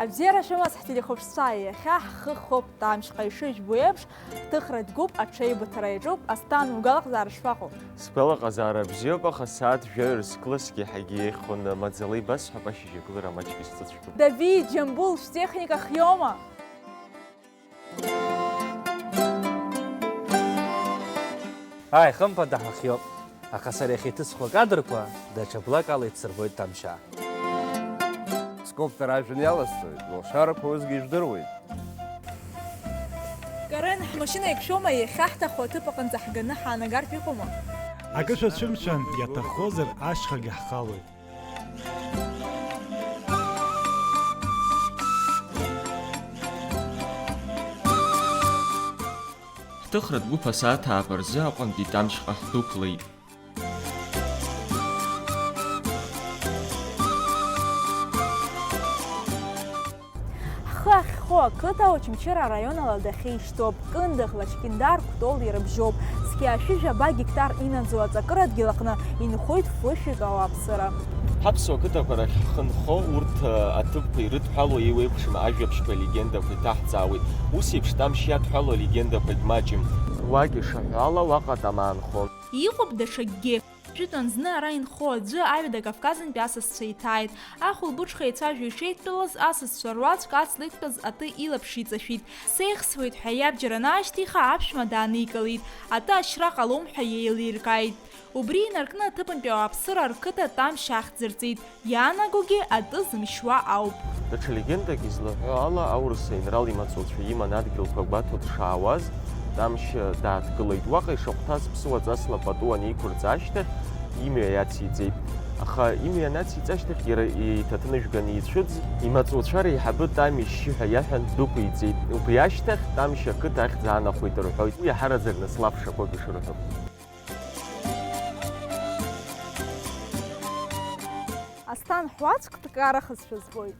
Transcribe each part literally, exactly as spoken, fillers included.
Абзиара шәымаз ҳтелехәаԥшцәа, иахьа ҳхы хоуп, Тамшьҟа ишыжәбо еиԥш, ҳҭыхратә гәыԥ аҽеибыҭара иаҿуп. Асҭан, угәалаҟазаара шԥаҟоу? Сгәалаҟазаара бзиоуп, аха сааҭ жәаҩа рзқласгьы ҳагьы еихон, маӡала ибасҳәап, ашьыжь агылара маҷк исзыцәгьоуп. Давид, Џьамбул, шәтехника хиоума? Ааи, хымԥада ҳахиоуп, аха сара иахьа иҭысхуа акадрқәа даҽа блак ала ицсырбоит Тамшьаа. Скоптер ажәҩан иаласҵоит, лошарақәа усгьы ижәдыруеит. Карен, ҳмашьына еиқәшәома, иахьаҳҭаху аҭыԥ аҟынӡа ҳганы ҳаанагартә иҟоума? Акы шәацәымшәан, иаҭаххозар ашьхагьы ҳхалоит. Ҳҭыхратә гәыԥ асааҭ ааба рзы Аҟәантәи Тамшьҟа ҳдәықәлеит. Ҳхы ахьхоу ақыҭа Очамчыра араион аладахьы ишьҭоуп. Кындыӷ, Лашькьындар, Кәтол ирыбжьоуп. Зқьи ашәи жәаба гектар инаӡоу аҵакыра дгьыл аҟны инхоит фышәҩык ауааԥсыра. Ҳаԥсуа қыҭақәа рахь ҳхы нхо, урҭ, э, аҭыԥқәа ирыдҳәалоу еиуеиԥшым ажәабжьқәеи алегендақәеи ҭаҳҵаауеит. Ус еиԥш Тамшь иадҳәалоу алегендақәагь маҷым. Уагь ишаҳәо ала, уаҟа атама аанхон. Иҟоуп даҽакгьы. Жәытәан зны ара инхо аӡәы Аҩада Кавказынтәи асасцәа иҭааит. Ахәылбыҽха еицәажәо ишеидтәалаз, асасцәа руаӡәк аҵла иқәтәаз аты илаԥш иҵашәит. Сеихсуеит ҳәа иабџьар анаашьҭиха, аԥшәма дааникылеит. Аты ашьра ҟалом ҳәа иеилиркааит. Убри инаркны аҭыԥантәи ауааԥсыра рқыҭа Тамшь ахьӡырҵеит. Иаанагогьы атәы зымшьуа ауп. Даҽа легендак излаҳәо ала, аурыс аинрал имаҵуцәа иман адгьылқәа гәаҭо дшаауаз, Тамшь дааҭгылеит. Уаҟа ишахәҭаз ԥсуаҵасла пату анеиқәырҵа ашьҭахь, имҩа иациҵеит. Аха имҩа анациҵа ашьҭахь, иара иҭаҭын ыжәганы ицәыӡ, имаҵуцәа реиҳабы Тамишь ишьы ҳәа иаҳәан дәықәиҵеит. Убри ашьҭахь Тамшь ақыҭа ахьӡ аанахәеит рҳәоит. Уи иаҳараӡак наславшақәак ишырҳәо. Асҭан, ҳуаӡәк ҭкарахазшәа збоит.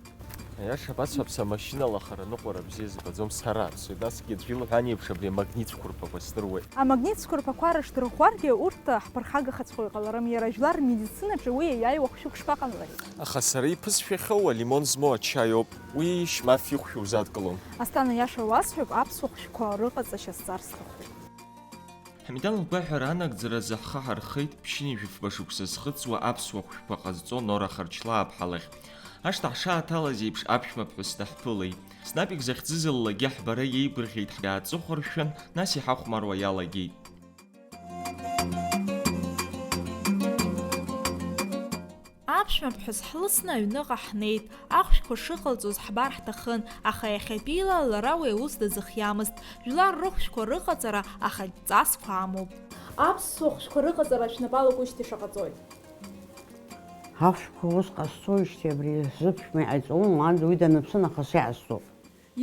Аиаша бацәап, са машьынала хара ныҟәара бзиа збаӡом, сара аԥсуеит. Насгьы аӡә илҳәан еиԥш, абри амагнит цәқәырԥақәа сдыруеит. Амагнит цәқәырԥақәа рышдырӷәӷәаргьы, урҭ ҳԥырхагахаҵәҟьо иҟаларым, иара жәлар рмедицина аҿы уи иаиааиуа хәшәык шԥаҟамлари? Аха сара иԥысшәахьоу алимон змоу ачаи ауп. Уи шьмаф ихәшәу узадкылом. Асҭан, аиаша уасҳәап, аԥсуа хәшәқәа рыҟаҵашьа сҵар сҭахуп. Ҳмидан лгәаҳәара анагӡаразы ҳхы ҳархеит, ԥшьынҩажәи фба шықәса зхыҵуа аԥсуа хәшәқәа ҟазҵо Нора Харчлааԥҳа лахь. Ашҭа ҳшааҭалаз еиԥш аԥшәмаԥҳәыс даҳԥылеит. Снапик захьӡыз ллагьы ҳбара иеигәырӷьеит, ҳиааҵыхәаршәан, нас иҳахәмаруа иалагеит. Аԥшәмаԥҳәыс ҳлысны аҩныҟа ҳнеит, ахәшәқәа шыҟалҵоз ҳбар ҳҭахын, аха иахьатәиала лара уи аус дазыхиамызт. Жәлар рыхәшәқәа рыҟаҵара ахатә ҵасқәа амоуп. Аԥсуа хәшәқәа рыҟаҵара шәнапала ушьҭа ишаҟаҵои? Ахәшәқәа ус ҟазҵоижьҭеи абри зыԥшәма иҟаиҵауан, уаанӡа уи даныԥсы нахыс иҟазҵо.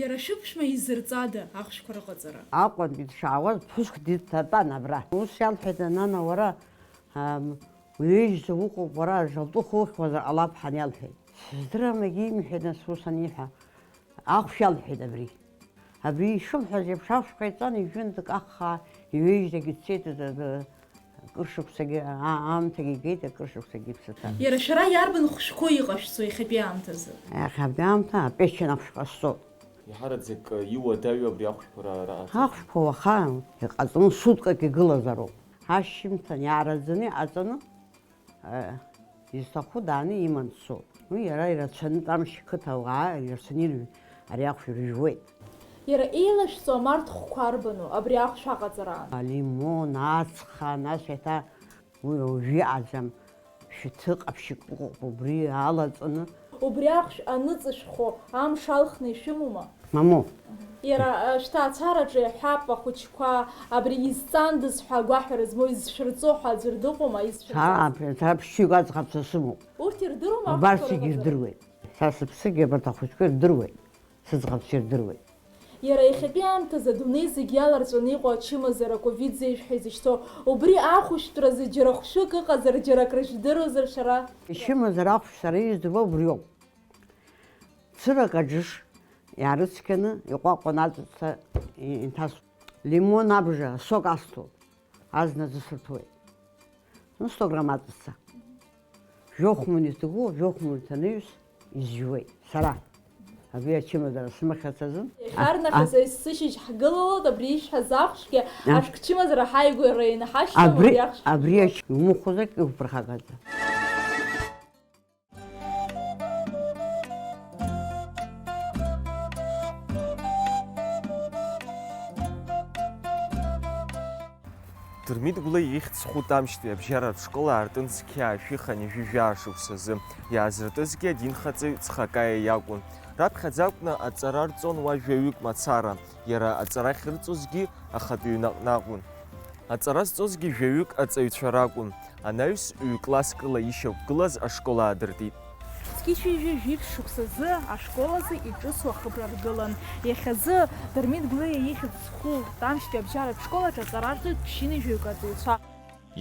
Иара шәыԥшәма изырҵада ахәшәқәа рыҟаҵара? Аҟәантәи дшаауаз ԥҳәыск дҭатәан абра. Ус иалҳәеит, нана, уара, ам, уҩежьӡа уҟоуп, уара ажалтәы ухухьуазар ҟалап ҳәа иалҳәеит. Сыздырам, егьимҳәеит, нас ус аниҳәа, ахәшә иалҳәеит абри. Абри ишымҳәаз еиԥш, ахәшә ҟаиҵан, ижәҩан дкаххаа, иҩежьӡагьы дцеит, акыр шықәсагьы, а-, аамҭагьы игеит, акыр шықәсагьы иԥсы ҭан. Иара шәара иарбан хәшәқәоу иҟашәҵо иахьатәи аамҭазы? Иахьатәи аамҭа апечен ахәшә ҟасҵоит. Иҳараӡак иуадаҩу абри ахәшәқәа ра-, раҟаҵара? Ахәшәқәа уаха иҟаҵаны суткак игылазароуп. Ашьжьымҭан иаараӡаны иҟаҵаны, Изҭаху дааны иман дцоит. Уи иара ирацәаны, Тамшь қыҭа ауаа ирацәаны иржә-, ари ахәшә иржәуеит. Иара еилашәҵо амарҭхәқәа арбану абри ахәшә аҟаҵараан? Алимон, ацха, нас еиҭа уи уажә иҟаӡам, шәҭы ҟаԥшьык ыҟоуп, убри алаҵаны. Убри ахәшә аныҵышәхо амш алхны ишәымоума? Мамоу. Иара, а, шьҭа ацараҿы иаҳәап, ахәыҷқәа абри изҵандаз ҳәа агәаҳәара змоу, изшәырҵо ҳәа аӡәыр дыҟоума, изшәырҵаз? Са абри, са ԥшьҩык аӡӷаб са сымоуп. Урҭ ирдырума? Убарҭ ахәыҷқәа зегьы рыҟаҵара? Ирдыруеит. Са сыԥсыгьы абарҭ ахәыҷқәа ирдыруеит. Сыӡӷабцәа ирдыруеит. Иара иахьатәи аамҭазы адунеи зегь иаларҵәаны иҟоу ачымазара ковид зеижә ҳәа изышьҭоу, убри ахәышәтәразы џьара хәшәык ыҟазар, џьара акрыжәдыруазар шәара? Ичымазара ахәшә сара издыруа убриоуп. Цырак аџыш иаарыцқьаны, иҟәаҟәан аҵәца инҭасуан. Лимон абжа, асок асҭоит, азна аӡы сырҭоит. Ну, сто грамм аҵәца. Жәохә минуҭ игәы, жәохә минуҭ анаҩс изжәуеит. Сара. Абри ачымазара сымахьац азын. Иахьарнахыс А, а. есышьыжь ҳгылалоит, абри ишәҳәаз ахәшәгьы, А. ашәҟәчымазара ҳаигәара инаҳашьҭуам, Абри, абри ахәшәгьы абри ҳгылоуп. Ачымазара ҳаигәара инаҳашьҭуам. Дырмит Гәлиа ихьӡ зху Тамшьтәи абжьаратә школ аартын зқьи аашәи хынҩажәи жәаа шықәсазы иаазыртызгьы адинхаҵаҩ Цхакаиа иакәын. Раԥхьаӡа акәны аҵара рҵон уа жәаҩык мацара, иара аҵара ахьырҵозгьы ахатәы ҩнаҟны акәын. Аҵара зҵозгьы жәаҩык аҵаҩцәа ракәын. Анаҩс ҩ-класск рыла ишьақәгылаз ашкол аадыртит. Зқьи ҩажәи жәиԥшь шықәсазы ашкол азы иҿыцу ахыбра ргылан. Иахьазы Дырмит Гәлиа ихьӡ зху Тамшьтәи абжьаратә школ аҿы аҵара рҵоит ԥшьынҩажәаҩык аҵаҩцәа.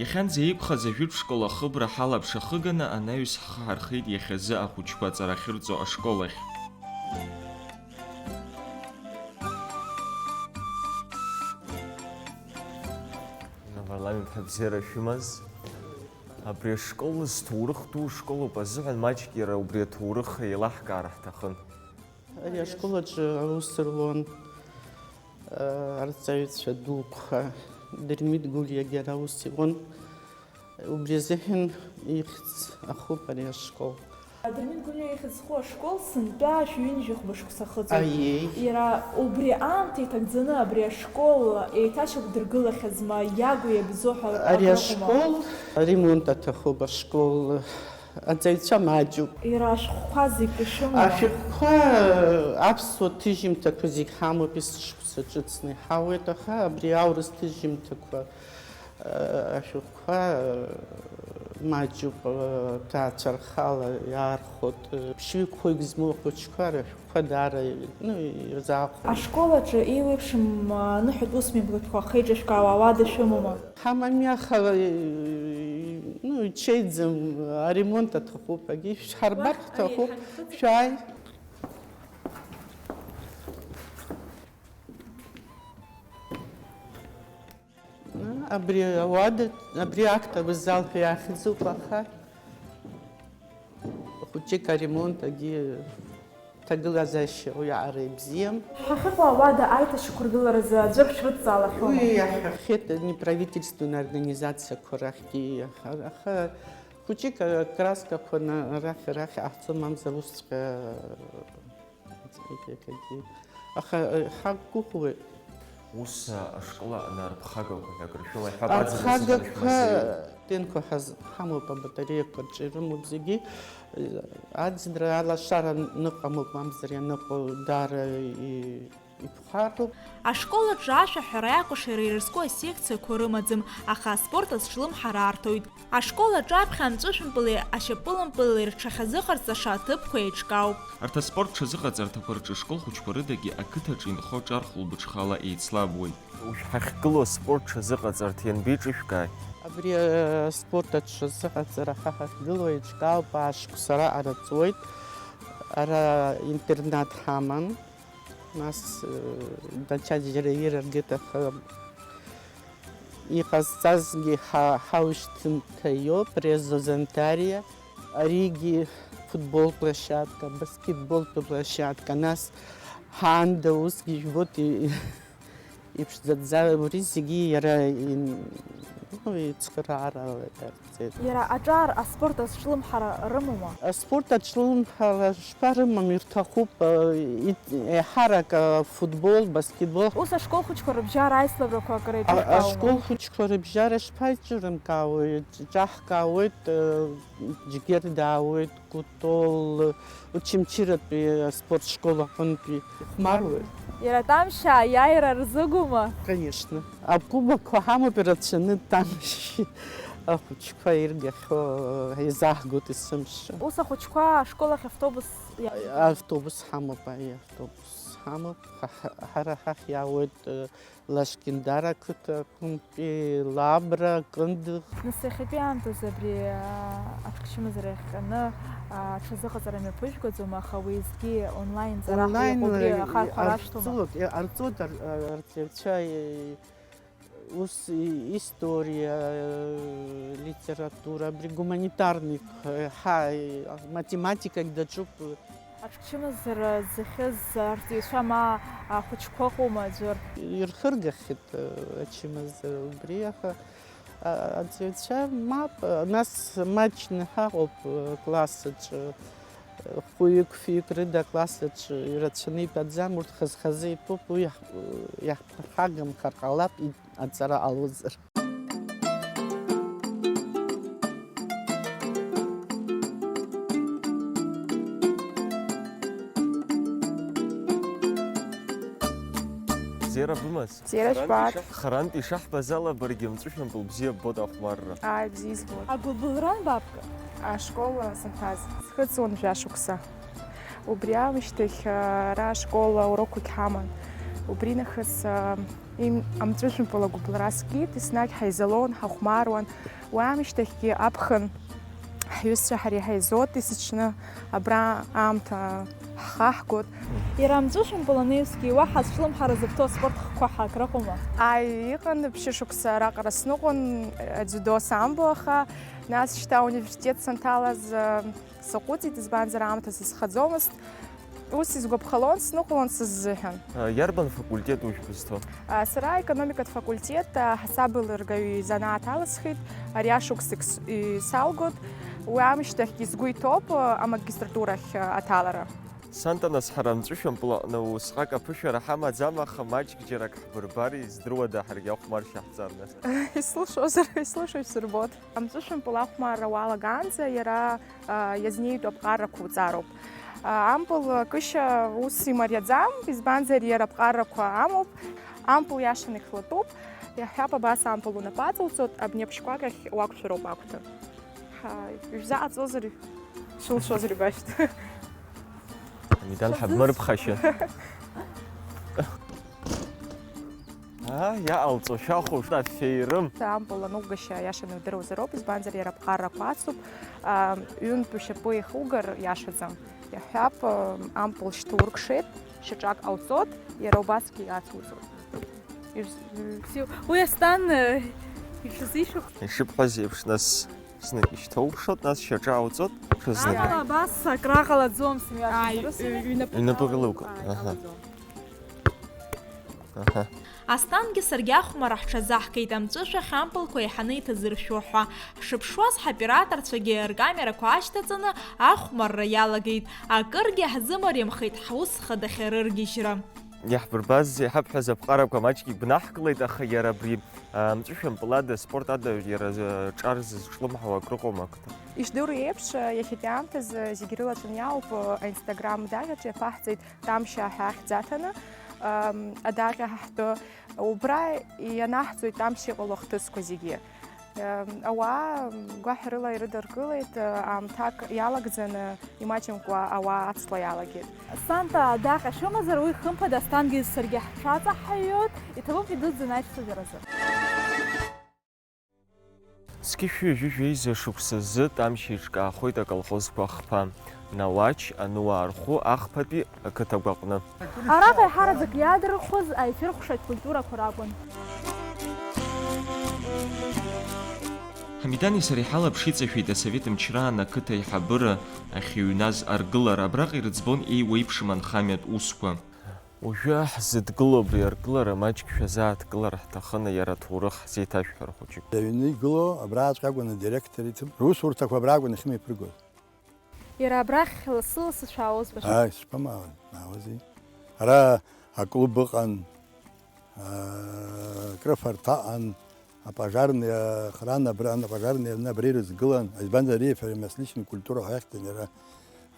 Иахьанӡа еиқәхаз ажәытә школ ахыбра ҳалаԥш ахыганы, анаҩс ҳхы ҳархеит иахьазы ахәыҷқәа аҵара ахьырҵо ашкол ахь. Варламент, ҳәа бзиара шәымаз. Абри ашкол зҭоурых ду школуп азыҳәан, маҷк иара убри аҭоурых еилаҳкаар ҳҭахын. Ари ашкол аҿы аус руан, э, арҵаҩцәа дуқәа, Дырмит Гәлиагьы ара аус иуан. Убри азыҳәан ихьӡ ахуп ари ашкол. Дырмит Гәлиа ихьӡ зху ашкол сынтәа шәҩынҩажәи хәба шықәса ахыҵуеит. Аиеи. Иара убри аамҭа иҭагӡаны абри ашкол еиҭашьақәдыргылахьазма, иагу иабзоу ҳәа Ари аграхәма? Ашкол ремонт аҭахуп, ашкол аҵаҩцәа маҷуп. Иара ашәҟәқәа зегь ишымоу? Ашәҟәқәа, аԥсуа ҭыжьымҭақәа зегь ҳамоуп, есышықәса ҿыцны иҳауеит, аха абри аурыс ҭыжьымҭақәа, ашәҟәқәа маҷуп, аҭаацәа рхала иаархәоит. Ԥшьҩык хәҩык змоу ахәыҷқәа рышәҟәқәа даара, ну, ирзаахәоит. Ашкол аҿы еиуеиԥшым аныҳәатә усмҩаԥгатәқәа ахеиҿышәкаауа ауада шәымоума? Ҳамами, аха, ну, ичеиӡам, аремонт аҭахуп, егьи шәҳарбар ҳҭахуп, шәааи. Абри ауада, абри актовый зал ҳәа иахьӡуп, аха хәыҷык аремонт, егьи ҭагылазаашьа уи аара ибзиам. Ҳахьыҟоу ауада аиҭашьақәыргыларазы аӡәыр шәрыдҵаалахьоума? Уи иаҳҳәахьеит неправительственная организациақәа рахьгьы, аха, аха хәыҷык акраскақәа на-, рахь, рахь иҟаҳҵо, мамзар усҵәҟьа Аха, э, ҳақәгәыӷуеит. Ус, а, ашкол аҟны арԥхагақәа ҳәа акыр шәыла иҳәап, аӡынра Арԥхагақәа шәмазеиуа. Тенқәа ҳаз-, ҳамоуп, абатареиақәа рҿы ирымоуп зегьы. Аӡынра алашара ныҟамоуп, мамзар ианыҟоу даара и-, иԥхарроуп. Ашкол аҿы ашәаҳәареи акәашареи ирызку асекциақәа рымаӡам, аха аспорт азҿлымҳара арҭоит. Ашкол аҿы аԥхьа амҵәышәмпыли ашьапылампыли рҽахьазыҟарҵаша аҭыԥқәа еиҿкаауп. Арҭ аспорт ҽазыҟаҵарҭақәа рҿы ашкол хәыҷқәа рыдагьы ақыҭаҿы инхо ҿар хәылбыҽхала еицлабуеит. Уажә ҳахьгылоу аспорт ҽазыҟаҵарҭа ианбеиҿышәкааи? Абри, э, аспорт аҽазыҟаҵара ҳа ҳахьгылоу еиҿкаауп, аа шықәса раҟара ҵуеит. Ара интернат ҳаман. Нас, э, даҽаџьара ирыргеит, аха иҟазҵазгьы ҳа-, ҳаушьҭымҭа иоуп, Резо Зантариа, аригьы футбол площадка, баскетболтә площадка, нас ҳаанда усгьы жәбоит, и-, иԥшӡаӡа, убри зегьы иара ин-, ну, ицхыраара Иара аҿар аспорт азҿлымҳара рымоума? Аспорт аҿлымҳара шԥарымам, ирҭахуп, э, ит-, еиҳарак, э, футбол, баскетбол. Ус ашкол хәыҷқәа рыбжьара аицлабрақәа акыр А-, еиҿышәкаауама? Ашкол хәыҷқәа рыбжьара шԥаиҿырымкаауеи? Ҿаҳкаауеит, э, Џьгьер даауеит, Кутол, Очамчыратәи аспорт школ аҟынтәи ихәмаруеит. Иара Тамшьаа аиааира рзыгума? Конечно. Акубокқәа ҳамоуп ирацәаны, Тамшь ахәыҷқәа иргахьоу, еизаҳгоит есымша. Ус ахәыҷқәа ашкол ахь автобус иа- Автобус ҳамоуп, аи, автобус ҳамоуп. Ҳа-, ҳа-, ҳара ҳахь иаауеит, э, Лашкьындара ақыҭа аҟынтәи, Лабра, Кындыӷ. Нас иахьатәи аамҭазы абри, аа, аҽкшьымазара иахҟьаны, аа, аҽазыҟаҵара мҩаԥыжәгаӡом, аха уеизгьы онлайн ҵарахә Онлайн, иҟоу убри э, ахархәара ашәҭома? Арҵоит, э, арҵоит ар-, ар-, арҵаҩцәа, э, ус и-, историа, э, литература, абри гуманитарник, э, ҳа, э, математикагь даҿуп, э, Ачымазара зыхьыз арҵаҩцәа ма ахәыҷқәа ыҟоума аӡәыр? Ирхыргахьеит, э, ачымазара убри, аха, а, арҵаҩцәа мап, нас маҷны ҳаҟоуп, э, класс аҿы, э, хәҩык-фҩык рыда акласс аҿы ирацәаны итәаӡам, урҭ хаз-хазы итәуп, уи иаҳ-, иаҳԥырхагамхар ҟалап, и-, аҵара ҟалозар. Бзиара бымаз? Бзиара џьбааит. Харантә ишаҳ-, харантә ишаҳбаз ала, баргьы амҵәышәмпыл бзиа ббоит ахәмарра. Ааи, бзиа избоит. Агәыбылра анбабга? Ашкол сынҭаз. Схыҵуан жәашықәса. Убри аамышьҭахь, ара ашкол аурокқәагь ҳаман. Убри нахыс, а, им-, амҵәышәмпыл агәыбылра скит, еснагь ҳаизалон, ҳахәмаруан. Уи аамышьҭахьгьы аԥхын ҳҩызцәа ҳареи ҳаизоит есыҽны абра аамҭа ҳхаҳгоит. Иара амҵәышәмпыл анаҩсгьы уаҳа зҿлымҳара зыбҭо аспорт хкқәа ҳак рыҟоума? Ааи, иҟан, ԥшьышықәса раҟара сныҟәон, адзюдо самбо, аха нас шьҭа ауниверситет санҭалаз, саҟәыҵит, избанзар, аамҭа сызхаӡомызт. Ус исгәаԥхалон, сныҟәон сыззыҳәан. Иарбан факультет ужәбо зҭо? Сара аекономикатә факультет аҳасабеилыргаҩы изанааҭ алысхит, ари ашықәсгь с-, исалгоит. Уи аамышьҭахьгьы сгәы иҭоуп амагистратурахь аҭалара. Сантанас, ҳара амҵәышәмпыл аҟны усҟак аԥышәара ҳамаӡам, аха маҷк џьарак ҳбырбар, издыруада, ҳаргьы ахәмаршьа ҳҵар, нас? Ислышозар, ислышо исырбот. Амҵәышәмпыл ахәмарра уалагаанӡа иара, а, иазнеитәу аԥҟарақәа уҵароуп. А, ампыл кышьа ус имариаӡам, избанзар, иара аԥҟарақәа амоуп. Ампыл иашаны ихлатәуп. Иаҳҳәап, абас ампыл унапы аҵауҵоит, абни аԥшьқәак ахь уақәшәароуп агәҭа. Ҳа, ишәзаҟаҵозар, шәылшозар ибашьҭ. Амидан ҳабмырԥхашьа. Аа, иаҟалҵо шәахәаԥш, афеирым. Ампыл аныҟәгашьа иашаны удыруазароуп, избанзар, иара аԥҟарақәа ацуп, аа, ҩынтә ушьапы ихугар иашаӡам. Иаҳҳәап, ампыл шьҭуркшеит, шьаҿак ҟауҵот, иара убасгьы ацуҵот. Ибз-, Бзиоуп. Уи Асҭан, э, ишәызишәыхә. Ишыбҳәаз еиԥш, нас знык ишьҭоукшот, нас шьаҿа ауҵот, ҽазнык. Ара абас акра ҟалаӡом, сымҩашьо. Ааи, ҩнапык Ҩнапык лоуп. Лоуп. Ааи, аҳа. Ҟалаӡом. Аҳа. Асҭангьы саргьы ахәмарра ҳҽазаҳгеит, амҵәышә ахь ампылқәа еиҳаны иҭазыршәо ҳәа. Ҳшыԥшуаз, ҳоператорцәагьы ркамерақәа аашьҭаҵаны ахәмарра иалагеит. Акыргьы ҳзымариамхеит ҳус хадахь арыргьежьра. Иаҳбырбаз, иҳабҳәаз аԥҟарақәа маҷк игәнаҳкылеит, аха иара абри, а, амҵәышәмпыл ада, аспорт ада, иара, а, ҿар зызҿлымҳауа акрыҟоума ақыҭа? Ишдыру еиԥш, иахьатәи аамҭазы зегь рылаҵәаны иаауп, а, аинстаграм даҟьаҿ иаԥаҳҵеит Тамшьа ҳәа ахьӡ аҭаны, ам, адаҟьа ҳаҳтәы. Убра ианаҳҵоит Тамшьа иҟало ахҭысқәа зегьы. Ам, ауаа гәаҳәарыла ирыдыркылеит, аамҭак иалагӡаны, имаҷымкәа ауаа ацла иалагеит. Санта адаҟьа шәымазар, уи хымԥада, Асҭангьы саргьы ҳҽаҵаҳ ҳаиоит, иҭабуп идуӡӡан аицәажәаразы. Зқьышәи жәыжәи еиза шықәсазы Тамшьа иҿкаахоит аколхозқәа хԥа, Науач, Ануаа рхәы ахԥатәи ақыҭақәа аҟны. Араҟа еиҳараӡак иаадырхәоз аефир ҟәшатә культурақәа ракәын. Ҳамидани сареи ҳалаԥш иҵашәеит асовет мчраан ақыҭа аиҳабыра ахьыҩназ аргылара, абраҟа ирыӡбон еиуеиԥшым анхамҩатә усқәа. Уажәы ҳзыдгыло абри аргылара маҷк шәазааҭгылар ҳҭахын, иара аҭоурых ҳзеиҭашәҳәар хәыҷык. Аҩны игылоу абраҵәҟьа акәын адиректор иҭыԥ, русурҭақәа абра акәын иахьымҩаԥыргоз. Иара абрахь лассы-лассы шәаауаз баша? Ааи, сшԥамаауаз, маауази. Ара аклуб ыҟан, аа, крыфарҭа аҟан, апожарный охрана абра, апожарный аҩны абра ирызгылан, избанзар, ари афермасличный культура ҳәа иахьӡын иара,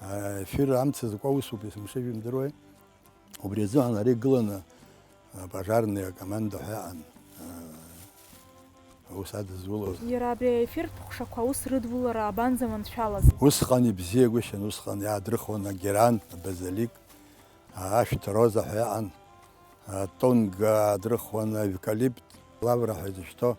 аа, ефир амца зкуа усуп, есымша ижәымдыруеи. Убри азыҳәан ара игыланы, а, пожарный акоманда ҳәа иҟан, а, аус адызулоз. Иара абри аефиртә ҟәшақәа аус рыдулара абанӡаманшәалаз? Усҟан ибзиагәышьан, усҟан иаадрыхуан агеран, абазилик, а, ашәҭ роза ҳәа иҟан, а, тонга аадрыхуан, аевкалипт, лавра ҳәа изышьҭоу.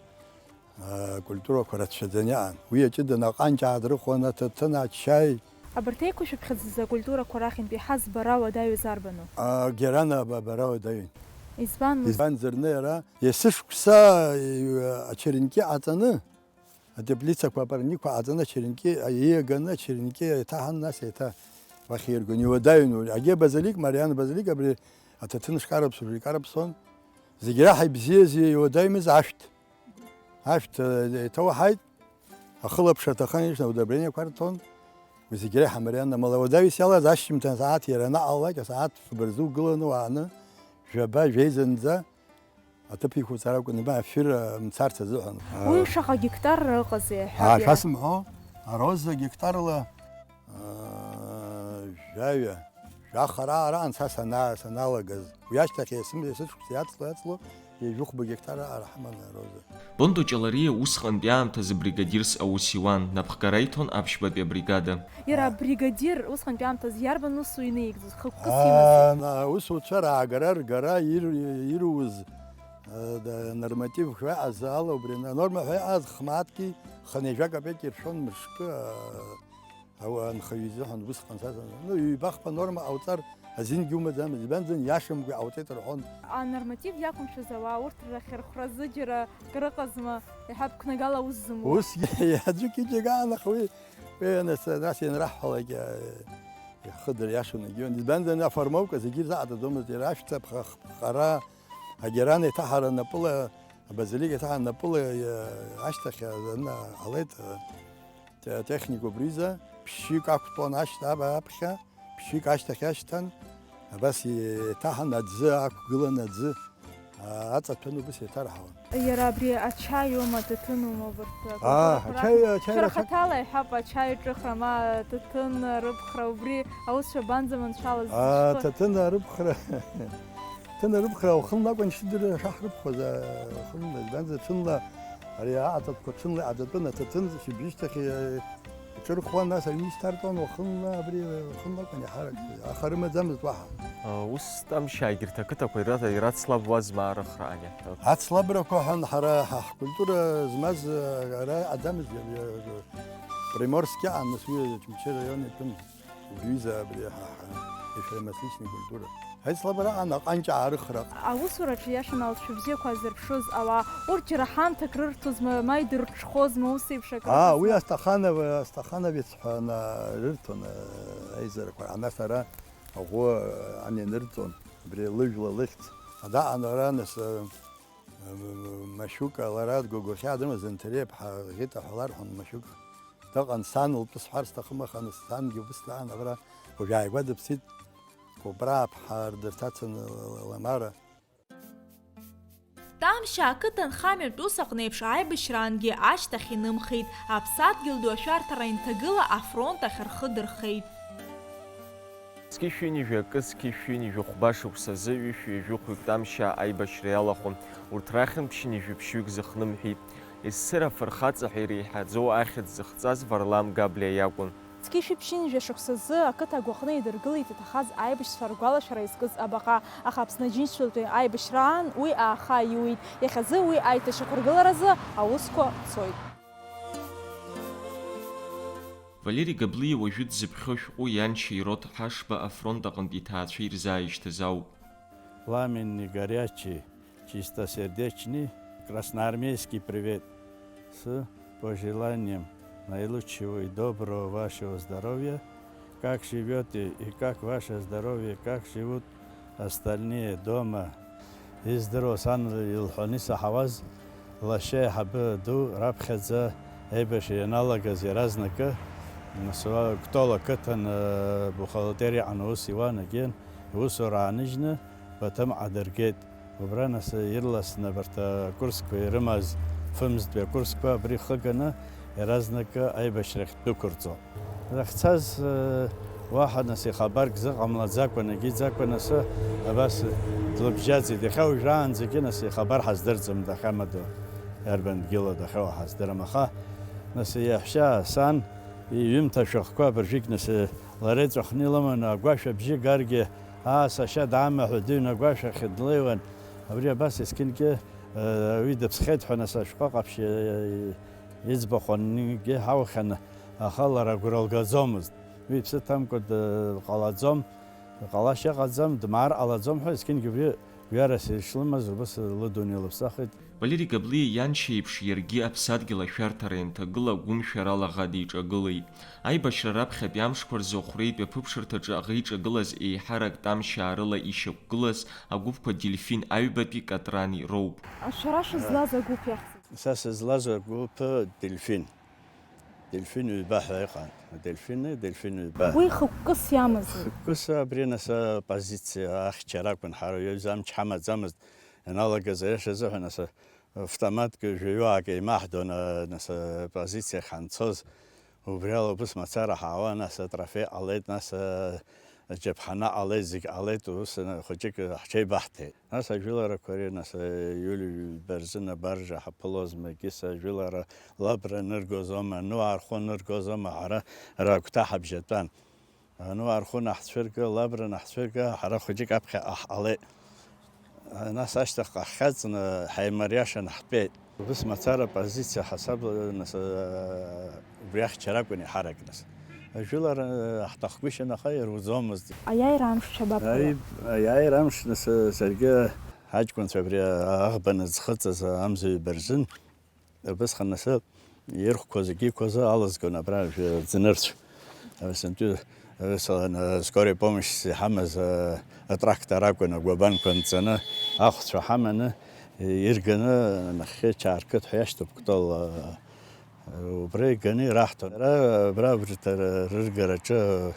Акультурақәа рацәаӡаны иҟан. Уи аҷыда наҟ-ааҟ аадрыхуан, аҭаҭын, ачаи. Абарҭ еиқәышәыԥхьыӡаз акультурақәа рахьынтәи ҳазбара уадаҩыз арбану? А, Герана аб-, абара уадаҩын. Избан? Избанзар, зны иара есышықәса, и-, ачеренки ҟаҵаны, атеплицақәа, апарникқәа ҟаҵаны, ачеренки ииаганы, ачеренки еиҭаҳан, нас еиҭа Уахь иргон, иуадаҩын уи. Агьи абазилик, Мариан абазилик, абри аҭаҭын шкарыԥсо, икарыԥсон. Зегь раҳа ибзиаз иуадаҩмыз ашәҭ. Ашәҭ, э, еиҭауаҳаит, ахылаԥшра аҭахын, ишьҭан удобрениақәа рҭон. Уи зегь реиҳа Марианна, амала уадаҩыс иалаз ашьжьымҭан асааҭ иара анаҟалалак, асааҭ фба рзы угыланы уааны, жәаба, жәеиза зынӡа аҭыԥ иқәуҵар акәын, ма афҩыра мцарц азыҳәан. Уи шаҟа гектарра ыҟазеи, аҳәап, Аа, иара? Шәасымҳәо, ароза гектарла, аа, жәаҩа, жәаха раара анца сана-, саналагаз. Уи ашьҭахь есым-, есышықәса иацло, иацло, ҩажәихәба гектар раара ҳаман ароза. Бондо Ҷалариа усҟантәи аамҭазы бригадирс аус иуан, напхгара иҭон аԥшьбатәи абригада. Иара абригадир усҟантәи аамҭазы иарбан усу инеигӡоз, хықәкыс имаз? Аа, на-, аусуцәа раагара, ргара, ир-, ируз, э, да, норматив ҳәа иҟаз ала, убри анорма ҳәа иҟаз хмаҭки хынҩажәа капеки иршәон мышкы, э, ауаа анхаҩы изыҳәан усҟан сазан. Ну, ҩба-хԥа норма ҟауҵар азингьы умаӡамызт, избанзар, иашамкәа иҟауҵеит рҳәон. Анорматив иақәымшәаз ауаа урҭ рахьырхәразы џьара акыр ыҟазма, иаҳа бқәнагала аус зымуа? Усгьы аӡәык иџьаган, аха уи, уи нас, нас ианраҳҳәалак, иа-, ихы дыриашон егьион. Избанзар, аформовка зегьы ирзааӡаӡомызт, иара ашәҭ аԥха-, ԥҟара, агеран еиҭаҳара напыла, абазилик еиҭаҳара напыла, иа-, ашьҭахь, а, ана-, ҟалеит, а, те-, техник убриза, ԥшьҩык ақәтәон ашьҭа-, аба-, аԥхьа. Ԥшьҩык ашьҭахь иашьҭан, абас еиҭаҳан аӡы ақәгылан, аӡы, аа, аҵаҭәаны убас еиҭарҳауан. Иара абри ачаиума, аҭаҭынума, убарҭ Аа, акәымкәа ачаи, рахь? Ачаи Шәара рацәак. Хаҭала иҳәап, ачаи аҿыхра, ма аҭаҭын арыԥхра, убри аус шәабанӡаманшәалаз Аа, зышәхы? Аҭаҭын арыԥхра, аҭаҭын арыԥхра уахынла акәын ишыдырра шаҳрыԥхуаз, аа, уахынла, избанзар, ҽынла ари аҟаҵатәқәа ҽынла иҟаҵатәын, аҭаҭын шьыбжьышьҭахь, Иҿырхуан, нас аҩны ишьҭартәуан, уахынла абри, уахынла акәын иаҳарак, аха рымаӡамызт уаҳа. Ус Тамшьаа егьырҭ ақыҭақәа ира-, ирацлабуазма арыхра ани? Ацлабрақәа ҳәан ҳара ҳа-, ҳкультура змаз, ара иҟаӡамызт, иа-, иа-, Приморски аан, нас уи Очамчы араион иатәын. Убри аҩыза абри ҳа, ҳа, ефремаслични культура. Ҳаицлабра аан, аҟанҷ аарыхра. Аусураҿы иашан алҵшәа бзиақәа азырԥшыз ауаа, урҭ џьара ҳамҭак рырҭозма, ма идырҽхәозма, ус еиԥш акы Аа, ыҟазма? Уи Астаханов, Астахановец ҳәа ана-, рырҭон, а, аизарақәа. Ана сара аӷәы, а, ан ианырҵон, абри лыжәла лыхьӡ. Адаҟан ара нас, а, м-, м-, Машьука лара дгәагәахьа дымаз, Анҭариа ԥҳа Ӷьыта ҳәа ларҳәон, Машьука. Дыҟан сан лтәы сҳәар сҭахым, аха нас сангьы убыс даан абра уажә ааигәа дыԥсит, Кәыпраа ԥҳа рдырҭацан Ламара. Тамшьа ақыҭанхамҩатә ус аҟны еиԥш аибашьраангьы ашьҭахь инымхеит, аԥсадгьыл ду ашәарҭара инҭагыла афронт ахь рхы дырхеит. Зқьышәи ҩынҩажәи акы, зқьышәи ҩынҩажәи хәба шықәсазы ҩышәи ҩажәи хәҩык Тамшьа аибашьра иалахәын. Урҭ рахьынтә ԥшьынҩажәи ԥшьҩык зыхнымҳәит. Есыр афырхаҵа ҳәа иреиҳаӡоу ахьӡ зыхҵаз Варлам Габлиа иакәын. Зқьышәи ԥшьынҩажәи шықәсазы ақыҭа агәаҟны идыргылеит иҭахаз аибашьцәа ргәалашәара изкыз абаҟа, аха Аԥсны Аџьынџьтәылатәи аибашьраан уи ааха иуит. Иахьазы уи аиҭашьақәыргыларазы аусқәа цоит. Валери Габлиа уажәы дзыԥхьо шәҟәы ианшьа Ирод Ҳашба афронт аҟынтә иҭаацәа ирзааишьҭыз ауп. Пламенный, горячий, чистосердечный, красноармейский привет с пожеланием наилучшего и доброго вашего здоровья. Как живёте и как ваше здоровье, как живут остальные дома? Издыруа сан илҳәаны исаҳауаз, лашьа аиҳабы ду раԥхьаӡа аибашьра ианалагаз иаразнакы, нас, Кәтол ақыҭан, бухгалтериаҟны аус иуан, егьин, иусура ааныжьны Баҭымҟа дыргеит. Убра нас ирласны абарҭ акурсқәа ирымаз, фымзтәи акурсқәа абри хыганы иаразнакы аибашьрахь ддәықәырҵон. Дахьцаз, э, уаҳа нас ихабарк зыҟамлаӡакәа, нагиӡакәа нас абас длыбжьаӡит. Иахьа уажәраанӡагьы нас ихабар ҳаздырӡом, дахьамадоу, иарбан дгьылу дахьоу ҳаздырам. Аха нас иаҳәшьа сан иҩымҭа ашәҟәқәа абыржәгь нас лара иҵәахны илыманы агәашә абжьы гаргьы, аа, сашьа даама ҳәа дыҩны агәашә ахь длеиуан. Абри абас есқьынгьы, э, уи дыԥсхьеит ҳәа нас ашәҟәы ҟаԥшь, э, иӡбахә аннгьы ҳаухьан, аха лара агәра лгаӡомызт. Уи иԥсы ҭамкәа дҟалаӡом, ҟалашьа ыҟаӡам, дмаар ҟалаӡом ҳәа, есқьынгьы убри гәҩарас ишлымаз убыс лыдунеи лыԥсахит. Валери Габлиа ианшьа еиԥш иаргьы аԥсадгьыл ашәарҭара ианҭагыла гәымшәарала аӷа диҿагылеит. Аибашьра раԥхьатәи амшқәа рзы Охәреитәи аԥыԥшырҭаҿы аӷа иҿагылаз еиҳарак Тамшьаа рыла ишьақәгылаз агәыԥқәа Дельфин аҩбатәи Катрани роуп. Шәара шәызлаз агәыԥ иахьӡыз? Са сызлаз агәыԥ Дельфин. Дельфин ҩба ҳәа иҟан. Адельфини, Дельфин ҩба. Уи хықәкыс иамазу? Хықәкыс абри нас апозициа ахьчара акәын, ҳара ҩаҩӡа амч ҳамаӡамызт. Ианалагаз аиаша азыҳәан нас автоматк жәаҩык еимаҳдон, нас апозициахь ҳанцоз. Убри ала убыс мацара ҳаауан, нас атрофеи ҟалеит, нас аџьаԥҳана ҟалеит, зегь ҟалеит, ус хәыҷык ҳҽеибаҳҭеит. Нас ажәыларақәа ари, нас, Иулиа Бырзен абаржа ҳаԥылозма, егьыс ажәылара Лабра ныргозома, Нуаа рхәы ныргозома, ҳара рагәҭа ҳабжьатәан. Нуаа рхәы наҳцәырга, Лабра наҳцәырга, ҳара хәыҷык аԥхьаҟа ҳҟалеит. Нас ашьҭахьҟа ҳхьаҵны ҳаимариашан ҳтәеит. Убыс мацара позициа ҳасабла, нас, убри ахьчара акәын иҳаракны. Ажәылара ҳҭахгәышьан, аха ируӡомызт. Аиааира амш шәабаԥхьа? Аи-, аиааира амш, нас, саргьы ҳаҷкәынцәа абри аӷба назхыҵыз амзаҩ Бырзен, убысҟан нас ирхқәа зегьы иқәыз алызгон абра, жәа-, ӡнырцә. Сынтәа, ус, ана, скорой помощь иҳамаз, а, атрактор акәын, агәабанқәа нҵаны, ахәцәа ҳаманы, ирганы, нахьхьи Чаарқыҭ ҳәа иашьҭоуп, Кәтол, а, убра иганы ираҳҭон. Ара, абра, абри, ра-, рыргараҿы,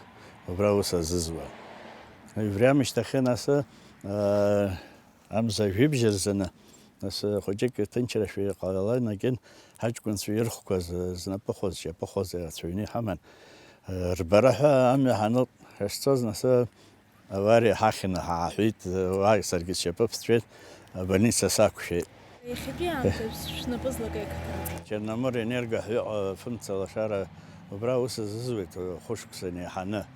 убра ус азызуа. Убри амышьҭахьы нас, а, Амза жәибжь рзаны, нас, хәыҷык ҭынчрашәа иҟалаланагьы, ҳаҷкәынцәа ирхқәаз, знапы хәоз, шьапы хәоз рацәаҩны иҳаман. Рбара ҳәа амҩа ҳаныҟ-, ҳашцоз, нас, авариа ҳахьны ҳааҳәит, уа саргьы сшьапы ԥҵәеит, абольница сақәшәеит. Иахьатәи аамҭа шәнапы злакеи ақыҭан? Черноморенерго ҳәа иҟоу афымца лашара убра аус азызуеит хәышықәса инеиҳаны.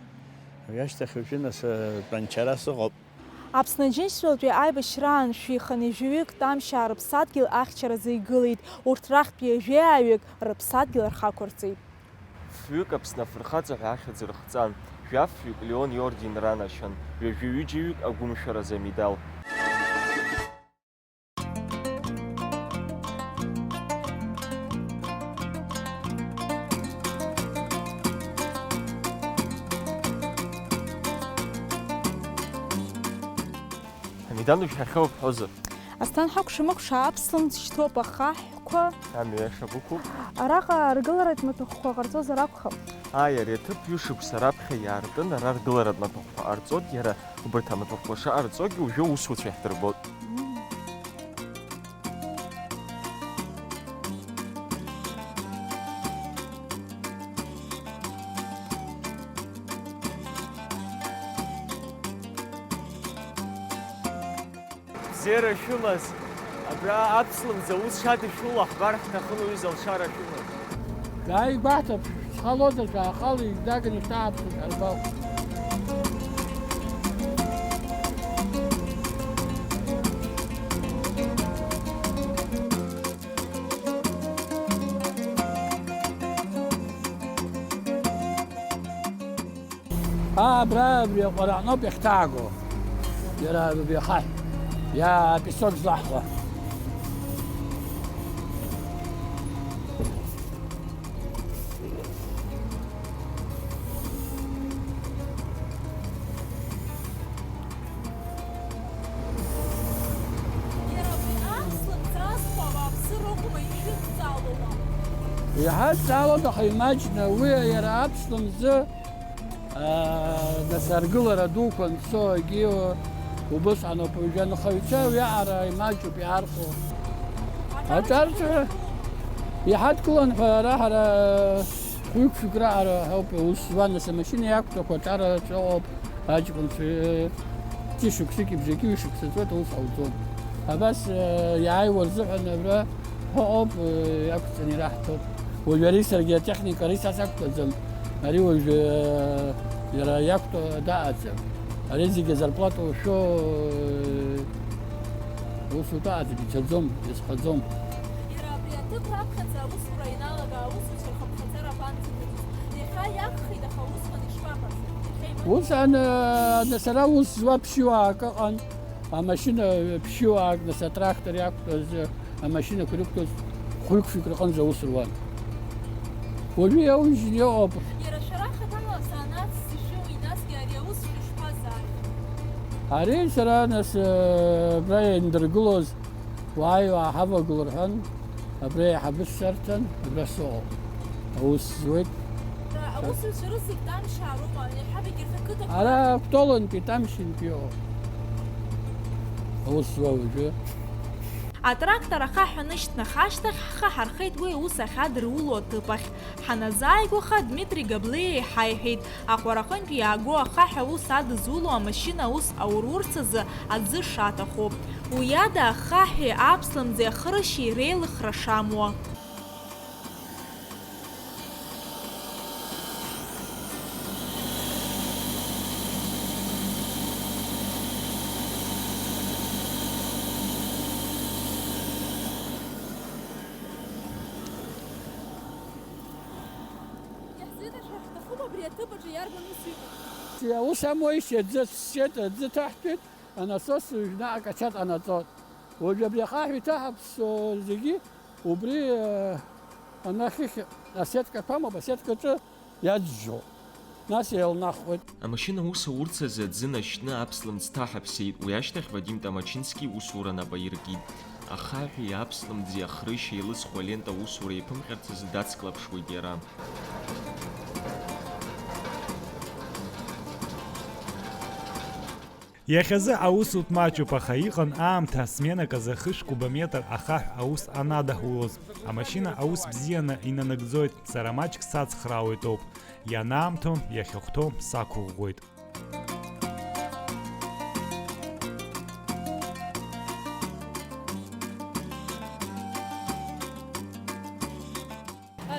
Уи ашьҭахь уажәы, нас, тәанчара сыҟоуп. Аԥсны Аџьынџьтәылатәи аибашьраан шәиханы жәаҩык Тамшьаа рыԥсадгьыл ахьчаразы игылеит, урҭ рахьтә ҩажәеи ааҩык рыԥсадгьыл рхы ақәырҵеит. Фҩык Аԥсны афырхаҵа ҳәа ахьӡ рыхҵан, жәаф-фҩык Леон иорден ранашьан, ҩажәи ҩыџьаҩык агәымшәаразы амедал. Ҳамидан, ушәҳәахьоу бҳәозар? Асҭан, ҳакәша-мыкәша аԥслымӡ шьҭоуп ахаҳәқәа. Амҩа иаша бықәуп. Араҟа аргыларатә маҭәахәқәа ҟарҵозар акәхап? Ааи, ари аҭыԥ ҩышықәса раԥхьа иаартын, ара аргыларатә маҭәахәқәа ҟарҵоит, иара убарҭ амаҭәахәқәа шаҟарҵогьы уажәы аусуцәа иаҳдырбоит. Бзиара шәымаз, абра аԥслымӡ аус шадышәыло ҳбар ҳҭахын, уҩыза, алшара шәымаз. Дааигәаҭап, шәхалозар, шәаахала, издаганы шәҭаҳаԥсо шәаргәаҟ. Аа, абра, абри аҟәара аҟноуп иахьҭааго. Иара абри ахаҳә. Иа, апесок злаҳхуа. Иара абри аԥслымӡ азқәа ауааԥсы рыхәба ишәыдҵалома? Иҳадҵаалоит, аха имаҷны уи иара аԥслымӡы, аа, нас аргылара дуқәа анцо, егьи убысҟаноуп, уажәы анхаҩцәа уиаҟара имаҷуп иаархәо. Аҿарҵәара иҳадкылан ҳәа ара ҳара хәҩык-фҩык раҟара ҳауп аус зуа, нас амашьына иақәтәақәа аҿарҵәо ыҟоуп. Аҷкәынцәа, ыы, ҵәышықәсыки бжаки ҩышықәса ҵуеит, аус ҟауҵом. Абас, ыы, иааиуа рзыҳәан абра ҳәа ыҟоуп, ыы, иақәҵаны ираҳҭоит. Уажәы ари саргьы атехника ари са сақәтәаӡам. Ари уажәы, ыы, иара иақәтәа даҟаӡам. Ари зегьы азарплата ушәо, ыы, усутәы аҟаӡам, ицаӡом, изхаӡом. Иара абри аҭыԥ раԥхьаӡа аусура ианалага аусуцәа рхыԥхьаӡара абанӡамыӡәӡәоз? Иахьа иагхеит, аха усҟан ишԥаҟаз? Иахьа имаҷ- Усҟан, ы, нас ара ус зуа ԥшьҩык ыҟан, амашьына ԥшьҩык, нас атрактор иақәтәаз, ы, Амашьынақәа ирықәтәаз хәҩык-фҩык рҟынӡа аус руан. Уажәы иаужьны иҟоуп. Иара шәара хаҭала азанааҭ зышәуи, насгьы ари аус шәышԥазаари? Ари сара, нас, э, абра иандыргылоз, уааи, уааҳавагыл рҳәан, абра еиҳабыс сарҭан, абра сыҟоуп. Аус зуеит. Аусуцәа рызегь Тамшьаа роума? Иаҳҳәап, егьырҭ ақыҭақәа. Ара Кәтолынтәи, Тамшьынтәи иҟоуп. Аус зуа уажәы. Атрактор ахаҳә анышьҭнах ашьҭахь, ҳхы ҳархеит уи аус ахьадыруло аҭыԥ ахь. Ҳаназааигәаха, Дмитри Габлиа иҳаиҳәеит, аҟәараҟынтә иааго ахаҳә аус адызуло амашьына аус аурурц азы аӡы шаҭаху. Уи ада ахаҳәи аԥслымӡи ахрышьеи реилыхра шамуа. Иаҳзеиҭашәҳәар ҳҭахуп абри аҭыԥ аҿы иарбан ус иҟоу. Аус амуеишь, аӡы ссеит, аӡы ҭаҳҭәеит, анасос ҩажәа акача ҟанаҵоит. Уажә абри ахаҳә иҭаҳаԥсо зегьы убри, э, анахьхь асеткақәа амоуп, асеткаҿы иаӡәӡәо, нас еилнахуеит. Амашьына аус аурц азы аӡы нашьны аԥслымӡ ҭаҳаԥсеит, уи ашьҭахь Вадим Тамачински иусура нап аиркит. Ахаҳәи аԥслымӡи ахрышьеи еилызхуа алента аусура еиԥымҟьарц азы дацклаԥшуеит иара. Иахьазы аусутә маҷуп, аха иҟан аамҭа, сменак азы хышә кубометр ахаҳә аус анадаҳулоз. Амашьына аус бзианы инанагӡоит, сара маҷк сацхраауеит ауп. Ианаамҭоу, иахьахәҭоу сақәыӷәӷәоит.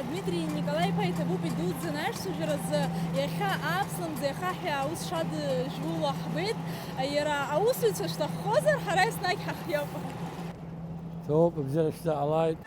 Дмитри Николаи-иԥа иҭабуп идуӡӡан аиҿцәажәаразы. Иахьа аԥслымӡи ахаҳәи аус шадыжәула ҳбеит. Иара аусзуҩцәа шәҭаххозар, ҳара еснагь ҳахиоуп. Ҭоуп, абзиара шәзаҳалааит.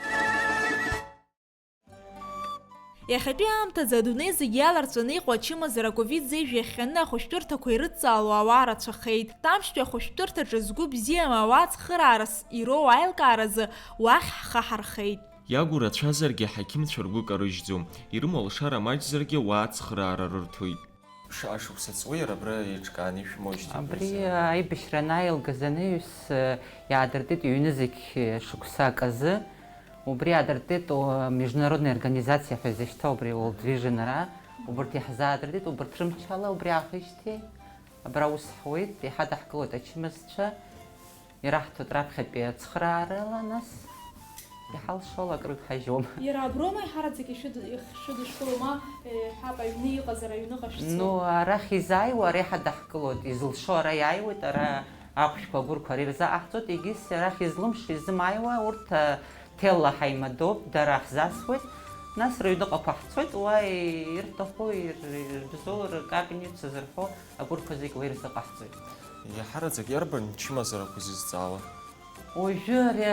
Иахьатәи аамҭазы адунеи зегь иаларҵәаны иҟоу ачымазара ковид зеижә иахҟьаны ахәышәтәырҭақәа ирыдҵаало ауаа рацәахеит. Тамшьтәи ахәышәтәырҭаҿы згәы бзиам ауаа цхыраарас ироуа аилкааразы уахь ҳхы ҳархеит. Иагу рацәазаргьы, аҳақьымцәа ргәы карыжьӡом, ирымоу алшара маҷзаргьы уа ацхыраара рырҭоит. Шаҟа шықәса ҵуеи иара абра еиҿкааны ишәымоуижьҭеи? Абри аибашьра анааилгаз анаҩс, э, иаадыртит иҩны зегь, э, шықәсак азы. Убри аадыртит, о, международная организация ҳәа изышьҭоу абри World Vision ара. Убырҭ иаҳзаадыртит, убырҭ рымчала убри аахижьҭеи абра аус ҳуеит, иҳадаҳкылоит ачымазцәа. Ираҳҭоит раԥхьатәи ацхыраарала, нас иҳалшо ала акрыгҳажьуам. Иара аброума еиҳараӡак ишәыд-, ишәыдышәкыло, ма, э, ҳәап, аҩны иҟазар, аҩныҟа шәцо? Ну, арахь изааиуа, ара иҳадаҳкылоит, изылшо ара иааиуеит, ара ахәшәқәа агәырқәа ара ирзаҟаҳҵоит, егьыс арахь излымшо, изымааиуа, урҭ, э, ҭелла ҳаимадоуп, дара ҳзасуеит, нас рыҩныҟақәа ҳцоит, уа ирҭаху, ир-, ирбзоу ркапельница зырҳәо агәырқәа зегь уа ирзыҟаҳҵоит. Иаҳараӡак иарбан чымазарақәа зызҵаауа? Уажәы ари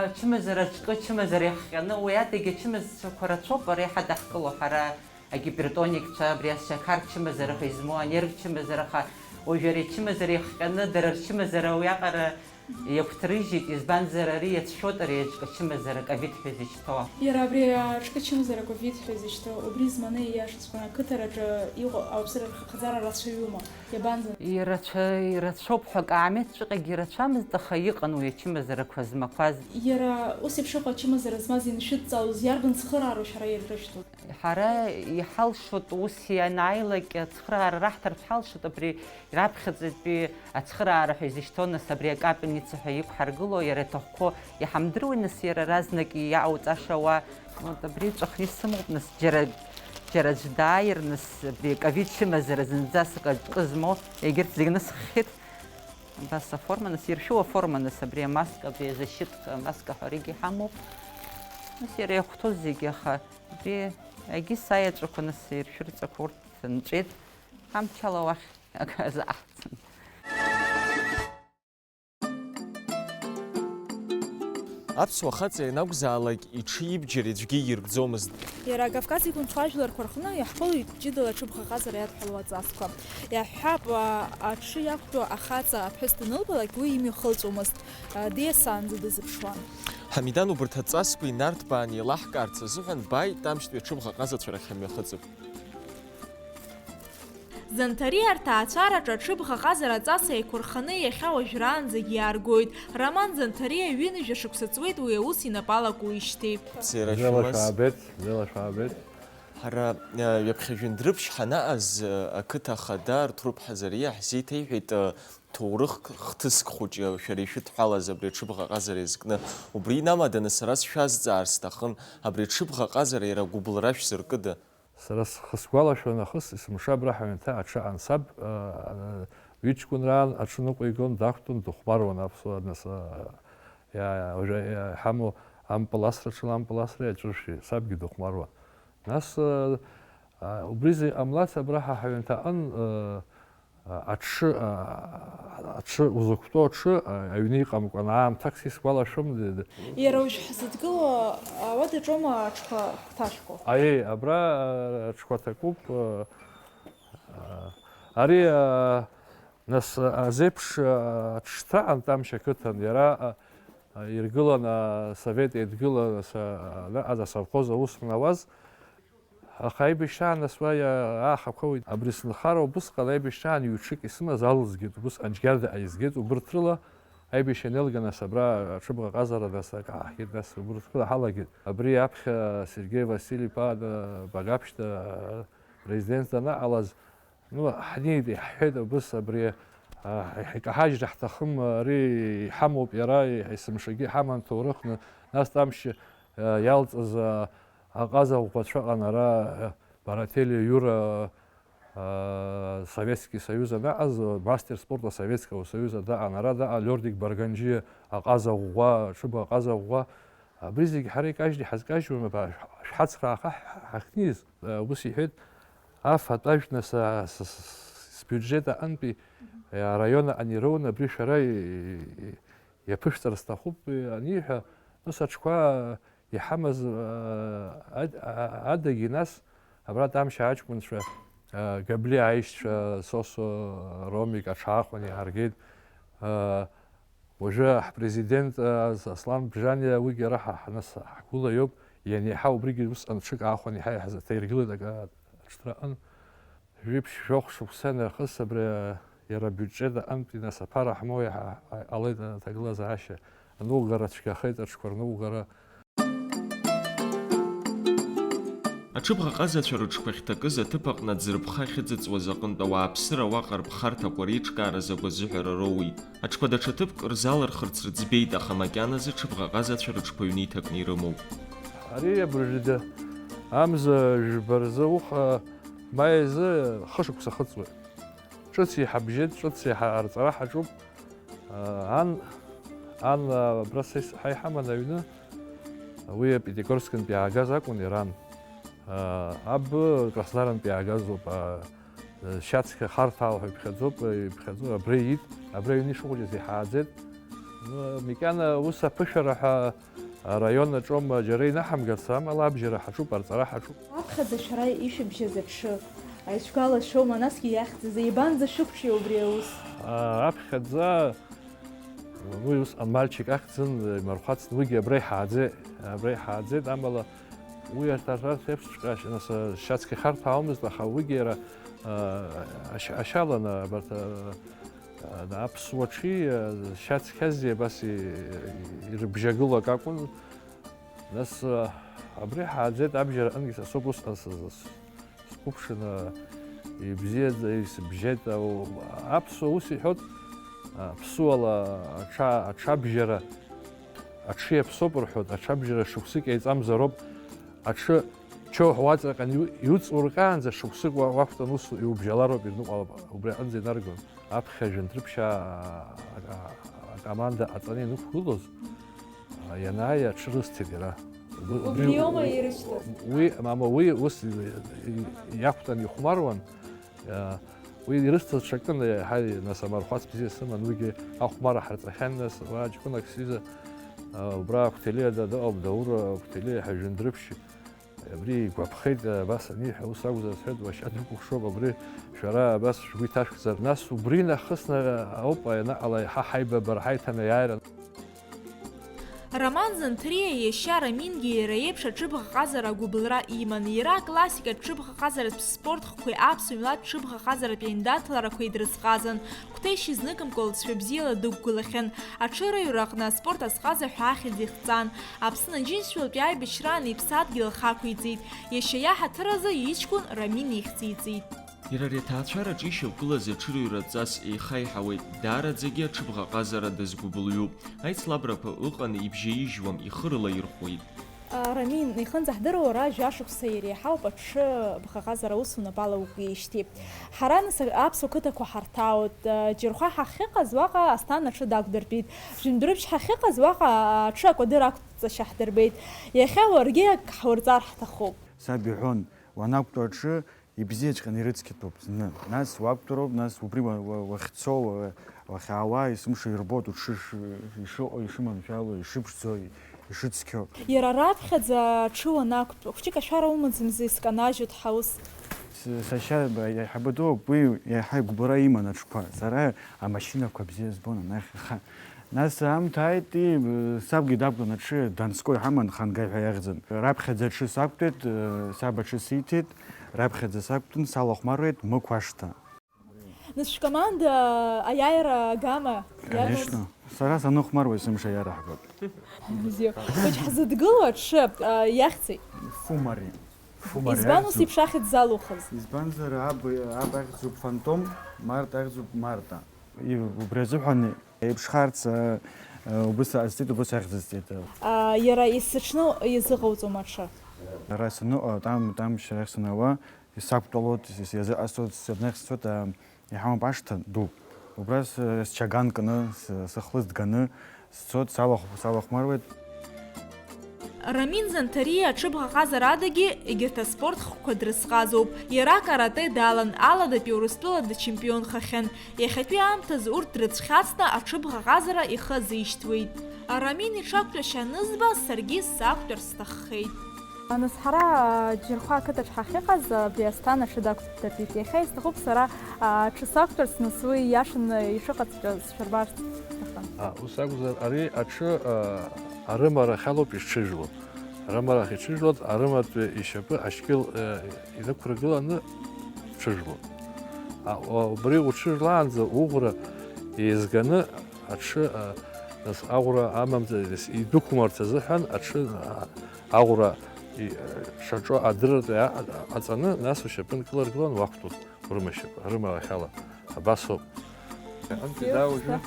ачымазара аҿкы ачымазара иахҟьаны, уи адагьы ачымазцәақәа рацәоуп, ара иҳадаҳкыло ҳара агипертоникцәа, абри асшьақар чымазара ҳәа измоу, анерв чымазара ҳәа, уажәы ари ачымазара иахҟьаны дара рчымазара уиаҟара иақәҭрыжьит, избанзар ари иацәшәоит ари аҿкы ачымазара ковид ҳәа изышьҭоу. Иара абри аҿкы ачымазара ковид ҳәа изышьҭоу, убри зманы ииашаҵәҟьаны ақыҭараҿы иҟоу ауԥсыра рхыԥхьаӡара рацәаҩума? Иабанӡа? Ирацәа-, ирацәоуп ҳәа, акаамеҭҵәҟьагьы ирацәамызт, аха иҟан уи ачымазарақәа змақәаз. Иара ус еиԥш ыҟоу ачымазара змаз ианшәыдҵалоз, иарбан цхыраароу шәара ирышәҭоз? Ҳара иҳалшоит, ус ианааилак, ацхыраара раҳҭартә ҳалшоит, абри раԥхьаӡатәи ацхыраара ҳәа изышьҭоу, нас, абри акапельница ҳәа иқәҳаргыло, иара иҭахқәоу иҳамдыруеи, нас, иара разнак иаауҵаша ауаа? Вот, абри ҵәахны исымоуп, нас, џьара, џьара аӡә дааир, нас, абри аковид чымазара зынӡаск аҿкы змоу, егьырҭ зегь нысххьеит. Абас аформа, нас, иршәу аформа, нас, абри амаска, абри азащитка амаска ҳәа аригьы иҳамоуп. Нас, иара иахәҭоу зегьы, аха абри агьыс аеҵәақәа, нас, иршәырҵақәа урҭ нҵәеит. Ҳамчала уахь акы азаҳҵан. Аԥсуа хаҵа ианакәзаалак иҽибџьар аӡәгьы ииркӡомызт. Иара Кавказ игәынқьуа жәларқәа рҟны иаҳԥылоит ҷыдала аҽыбӷаҟазара иадҳәалоу аҵасқәа. Иаҳҳәап, а, аҽы иақәтәоу ахаҵа аԥҳәыс данылбалак, уи имҩа хылҵәомызт, а, диасаанӡа дазыԥшуан. Ҳамидан, убарҭ аҵасқәа инарҭбааны еилаҳкаарц азыҳәан бааи Тамшьтәи аҽыбӷа ҟазацәа рахь ҳамҩахыҵып. Занҭариа рҭаацәараҿы аҽыбӷа ҟазара аҵас еиқәырханы иахьа уажәраанӡагьы иааргоит. Роман Занҭариа ҩынҩажәа шықәса ҵуеит уи аус инапы алакуижьҭеи. Бзиара шәымаз. Бзиала шәаабеит, бзиала шәаабеит. Ҳара, э, ҩаԥхьа жәындәрыԥшь ҳанаҟаз, э, ақыҭа ахада Арҭур-ԥҳа Зариа ҳзеиҭеиҳәеит, э, ҭоурыхк, хҭыск хәыҷы шәара ишәыдҳәалаз абри аҽыбӷа ҟазара иазкны. Убри инамаданы сара сшәазҵаар сҭахын, абри аҽыбӷа ҟазара иара агәыбылра шәзыркыда? Сара схы сгәалашәо нахыс, есымша абра ҳаҩнаҭа аҽы ансаб, э, ҩыҷкәынраан аҽы ныҟәигон, дақәтәон, дыхәмаруан аԥсуа, нас, э, иа-, уажәы иа-, иҳамоу ампыласра, ҽыла ампыласра иаҿыршәи, сабгьы дыхәмаруан. Нас, э, а, убри зегь ҟамлац абра ҳа ҳаҩнаҭаҟын, э, а, аҽы, а, аҽы, узықәтәоу аҽы, а, аҩны иҟамкәан аамҭак сисгәалашәом, д-, д-. Иара уажә ҳзыдгыло ауадаҿоума аҽқәа ҭашәкуа? Аиеи, абра, а, аҽқәа ҭакуп, а, а, ари, а, нас, а, азеиԥш, а, аҽшьҭра аҟан Тамшь ақыҭан, иара, а, а, иргылан, а, Совет Еидгыла, са-, а, анаҟаз асовхоз аус ҳнауаз, аха аибашьраан нас уа иа-, аахақәа уит. Абри сынхара убысҟан аибашьраан ҩ-ҽык исымаз алызгеит, убысҟан Џьгьардаҟа изгеит, убырҭ рыла аибашьра анеилга нас абра аҽыбӷа ҟазара нас акы ааҳгеит, нас убырҭ рыла ҳалагеит. Абри аԥхьа Сергеи Василь-иԥа, а, Багаԥшьҭа, а, президент данаҟалаз, ну, ҳнеит, иаҳҳәеит, убыс абри, а, ҳ-, ҳикаҳажьра ҳҭахым, ари иҳамоуп иара, есымшагьы иҳаман ҭоурыхны, нас Тамшь, а, иалҵыз, а, аҟаза ӷәӷәацәа ыҟан ара, а, Баратели Иура, а, Советский Союз анаҟаз, мастер спорта Советского Союза даҟан, ара даҟан Лиордик Барганџьиа аҟаза ӷәӷәа, ҽыбӷа аҟаза ӷәӷәа, абри зегь ҳара икажьны иҳазкажьуам, аба, шәҳацхрааха ҳ-, ҳахьниз, а, ус иҳәеит, афатә ажәны са, с-, с-, сбиуџьет аҟынтәи, а, араион аҟны ироуны абри шәара и-, и-, иаԥышәҵар сҭахуп, и-, аниҳәа, нас аҽқәа иҳамаз, а, ад-, а-, адагьы нас абра Тамшь аҷкәынцәа, а, Габлиа аишьцәа Сосо, Ромик аҽаахәаны иааргеит. А, Уажәы ҳпрезидент, а, Аслан Бжаниа уигьы ара ҳа-, ҳнас ҳгәыла иоуп, ианиаҳа убригьы усҟан ҽык аахәан иаҳа-иаҳа даиргылеит ак-, аҽҭраҟын. Жәиԥшь-жәохә шықәса нахыс абри, а, иара абиуџьет аҟынтәи нас аԥара ҳмоуа иаҳа-, ҟалеит аҭагылазаашьа. Анугара цәгьахеит, аҽқәа рнугара. Аҽыбӷа ҟазацәа рыҽқәа ахьҭакыз аҭыԥ аҟны аӡырԥха ахьыҵыҵуаз аҟынтә ауааԥсыра уаҟа рԥхарҭақәа реиҿкааразы агәазыҳәара роуеит. Аҽқәа даҽа ҭыԥк рзалырхырц рыӡбеит, аха макьаназы аҽыбӷа ҟазацәа рыҽқәа ҩны иҭакны ирымоуп. Ари абыржәы амза жәба рзы уха маи азы хышықәса хыҵуеит. Ҿыц иҳабжьеит, ҿыц иҳа-, арҵара ҳаҿуп. Ан, ан, абра са ис-, ҳа иҳаман аҩны, уи Пятигорскынтә иаагаз акәын, иран. Аб Краснодарынтә иаагаз ауп, а, Шьацқьа Харҭаа ҳәа иԥхьаӡоуп, иԥхьаӡоуп, абра иит, абра аҩны ишыхәыҷыз иҳааӡеит. Макьана ус аԥышәара ҳәа араион аҿоума џьара инаҳамгарц, амала абжьара ҳаҿуп, арҵара ҳаҿуп. Аԥхьаӡа шәара ишәыбжьаз аҽы, аицәгәалашәома, насгьы иахьӡыз, еибанӡа шәықәҿиоу убри аус? А, аԥхьаӡа, уи усҟан Мальчик ахьӡын, имархәацын, уигьы абра иҳааӡеит, абра иҳааӡеит, амала уи арҭ, арҭ, арҭ еиԥшҵәҟьа, нас, Шьацқьа Харҭаамызт, аха уигьы иара, а, ашь-, ашьаланы, абарҭ, а, Аԥсуа ҽи, а, шьацқьази абас и-, ирыбжьагыло акакәын. Нас, а, абри ҳааӡеит, абжьараҟынгьы са соуп усҟан сыз-, с-, сқәыԥшын, а, ибзиаӡа исыбжьеит, а, у-, аԥсуа ус иҳәоит, а, ԥсуала аҽа-, аҽабжьара, аҽы иаԥсоуп рҳәоит, аҽабжьара шықәсык еиҵамзароуп, аҽы Чоуҳ уаҵаҟан иу-, иуҵурҟьаанӡа шықәсык уа-, уақәтәан ус иубжьалароуп, ирныҟәалап, убри аҟынӡа инаргон. Аԥхьа жәындәрыԥшь а-, а-, а-, акоманда аҵаны ианықәгылоз, а, ианааи аҽы рысҭеит иара. Убри, убри иоума уи, ирышьҭаз? Уи, мама, уи ус и-, и-, иақәтәан ихәмаруан, а, уи ирысҭаз ҽакын, еиҳа, нас, амархәац бзиа сыман, уигьы ахәмара ҳарҵахьан, нас, уа ҷкәынак сҩыза, а, убра Қәҭелиа да-, дыҟоуп, Даур, а, Қәҭелиа ҳәа жәындәрыԥшь. Абри игәаԥхеит, абас аниҳәа, ус акәзар сҳәеит, уашьа дукәыхшоуп, абри шәара абас шәгәы иҭашәкзар, нас убри нахысны ауп анаҟала еиҳа ҳаибабара ҳаиҭанеиааира. Роман Занҭариа иашьа Рамингьы иара иеиԥш аҽыбӷаҟазара агәыбылра иман. Иара аклассикатә ҽыбӷаҟазаратә спорт хқәеи аԥсуа милаҭ ҽыбӷаҟазаратә еиндаҭларақәеи дрызҟазан. Қәҭешь изныкымкәа лҵшәа бзиала дықәгылахьан. Аҽырыҩра аҟны аспорт азҟаза ҳәа ахьӡ ихҵан. Аԥсны Аџьынџьтәылатәи аибашьраан иԥсадгьыл ахы ақәиҵеит. Иашьа иаҳаҭыр азы иҷкәын Рамин ихьӡ иҵеит. Иара ари аҭаацәараҿы ишьақәгылаз аҽырыҩра ҵас еихаиҳауеит, даараӡагьы аҽыбӷаҟазара дазгәыбылҩуп. Аицлабрақәа ыҟан, ибжьаижьуам, ихы рылаирхәуеит. Рамин, ихынӡаҳдыруа уара жәашықәса иреиҳауп аҽыбӷаҟазара аус унапала уқәижьҭеи. Ҳара нас аԥсуа қыҭақәа ҳарҭаауеит. Џьырхәа ҳахьыҟаз уаҟа Асҭана аҽы дақәдыртәеит. Жәындәрыԥшь ҳахьыҟаз уаҟа аҽы акәадыр ақәҵашьа ҳдырбеит. Иахьа уаргьы ак ҳурҵар ҳҭахуп. Саб иҳәон, уанақәтәоу аҽы ибзиаҵәҟьаны ирыцқьатәуп зны. Нас уақәтәароуп, нас убри уа-, уа-, уахьцо, уа-, уахьаауа есымша ирбоит уҽы ш-, ишыҟоу, ишыманшәало, ишыԥшӡо, ишыцқьоу. Иара раԥхьаӡа аҽы уанақәтәа, хәҷык ашәара умаӡамзи, сканажьуеит ҳаус. С-, сашьа ба-, иаҳабы дууп, уи иаҳа игәыбылра иман аҽқәа. Сара амашьынақәа бзиа збон анахь, аха Нас аамҭа ааит, и, сабгьы дақәтәан аҽы, Донской ҳаман, Хангай ҳәа иахьӡын. Раԥхьаӡа аҽы сақәтәеит, саб аҽы сиҭеит, раԥхьаӡа сақәтәан, салахәмаруеит, Мықә ашҭа. Нас шәкоманда аиааира агама иамаз? Конечно. Сара саныхәмаруа есымша иараҳгоит. Бзиа. Хәыҷ ҳзыдгыло аҽы, а, иахьӡи? Фумари. Фумари Избан ус ахьӡуп. Еиԥш ахьӡ залухыз? Избанзар, аб, аб ахьӡуп Фантом, Март ахьӡуп Марта. И-, убри азыҳәан еиԥшхарц, а, а, убыс ҟасҵеит, убыс ахьӡысҵеит. А, иара есыҽны иазыҟауҵом аҽы? Ара саныҟоу, там, там шьарахь санаауа, исақәтәалоит, ис-, ис-, иазыҟасҵоит, сыднахь сцоит, а, иҳамоуп ашҭа ду. Убра с-, счаган кны, с-, сыхлыст ганы сцоит, салахә-, салахәмаруеит. Рамин Занҭариа аҽыбӷаҟазарадагьы егьырҭ аспорт хкқәа дрызҟазоуп. Иара акарате далан, Аладатәи Урыстәылада дчемпионхахьан. Иахьатәи аамҭазы урҭ дрыцәхьаҵны аҽыбӷаҟазара ихы азишьҭуеит. Рамин иҽақәтәашьа анызба, саргьы сақәтәар сҭаххеит. Нас ҳара, а, Џьырхәа ақыҭаҿ ҳахьыҟаз, а, абри Асҭана аҽы дақәтәатәит. Иахьа исҭахуп сара, а, аҽы сақәтәарц, нас уи ииашаны ишыҟаҵәҟьо сшәырбарц сҭахын. А, ус акәзар, ари аҽы, а, арымарахь алоуп ишҽыжәло. Арымарахь иҽыжәлоит, арыматәи ишьапы ашькыл, а, инықәыргыланы дҽыжәлоит. А, у-, убри уҽыжәлаанӡа уӷәра еизганы аҽы, а, нас аӷәра амамзар, нас идәықәмарц азыҳәан аҽы, а, аӷәра и-, шаҿу адырратәи а-, аҵаны, нас ушьапы нкыларгылан уақәтәоуп, урымашьапы, рымарахьала. Абас ауп. Анти, да, уажәы,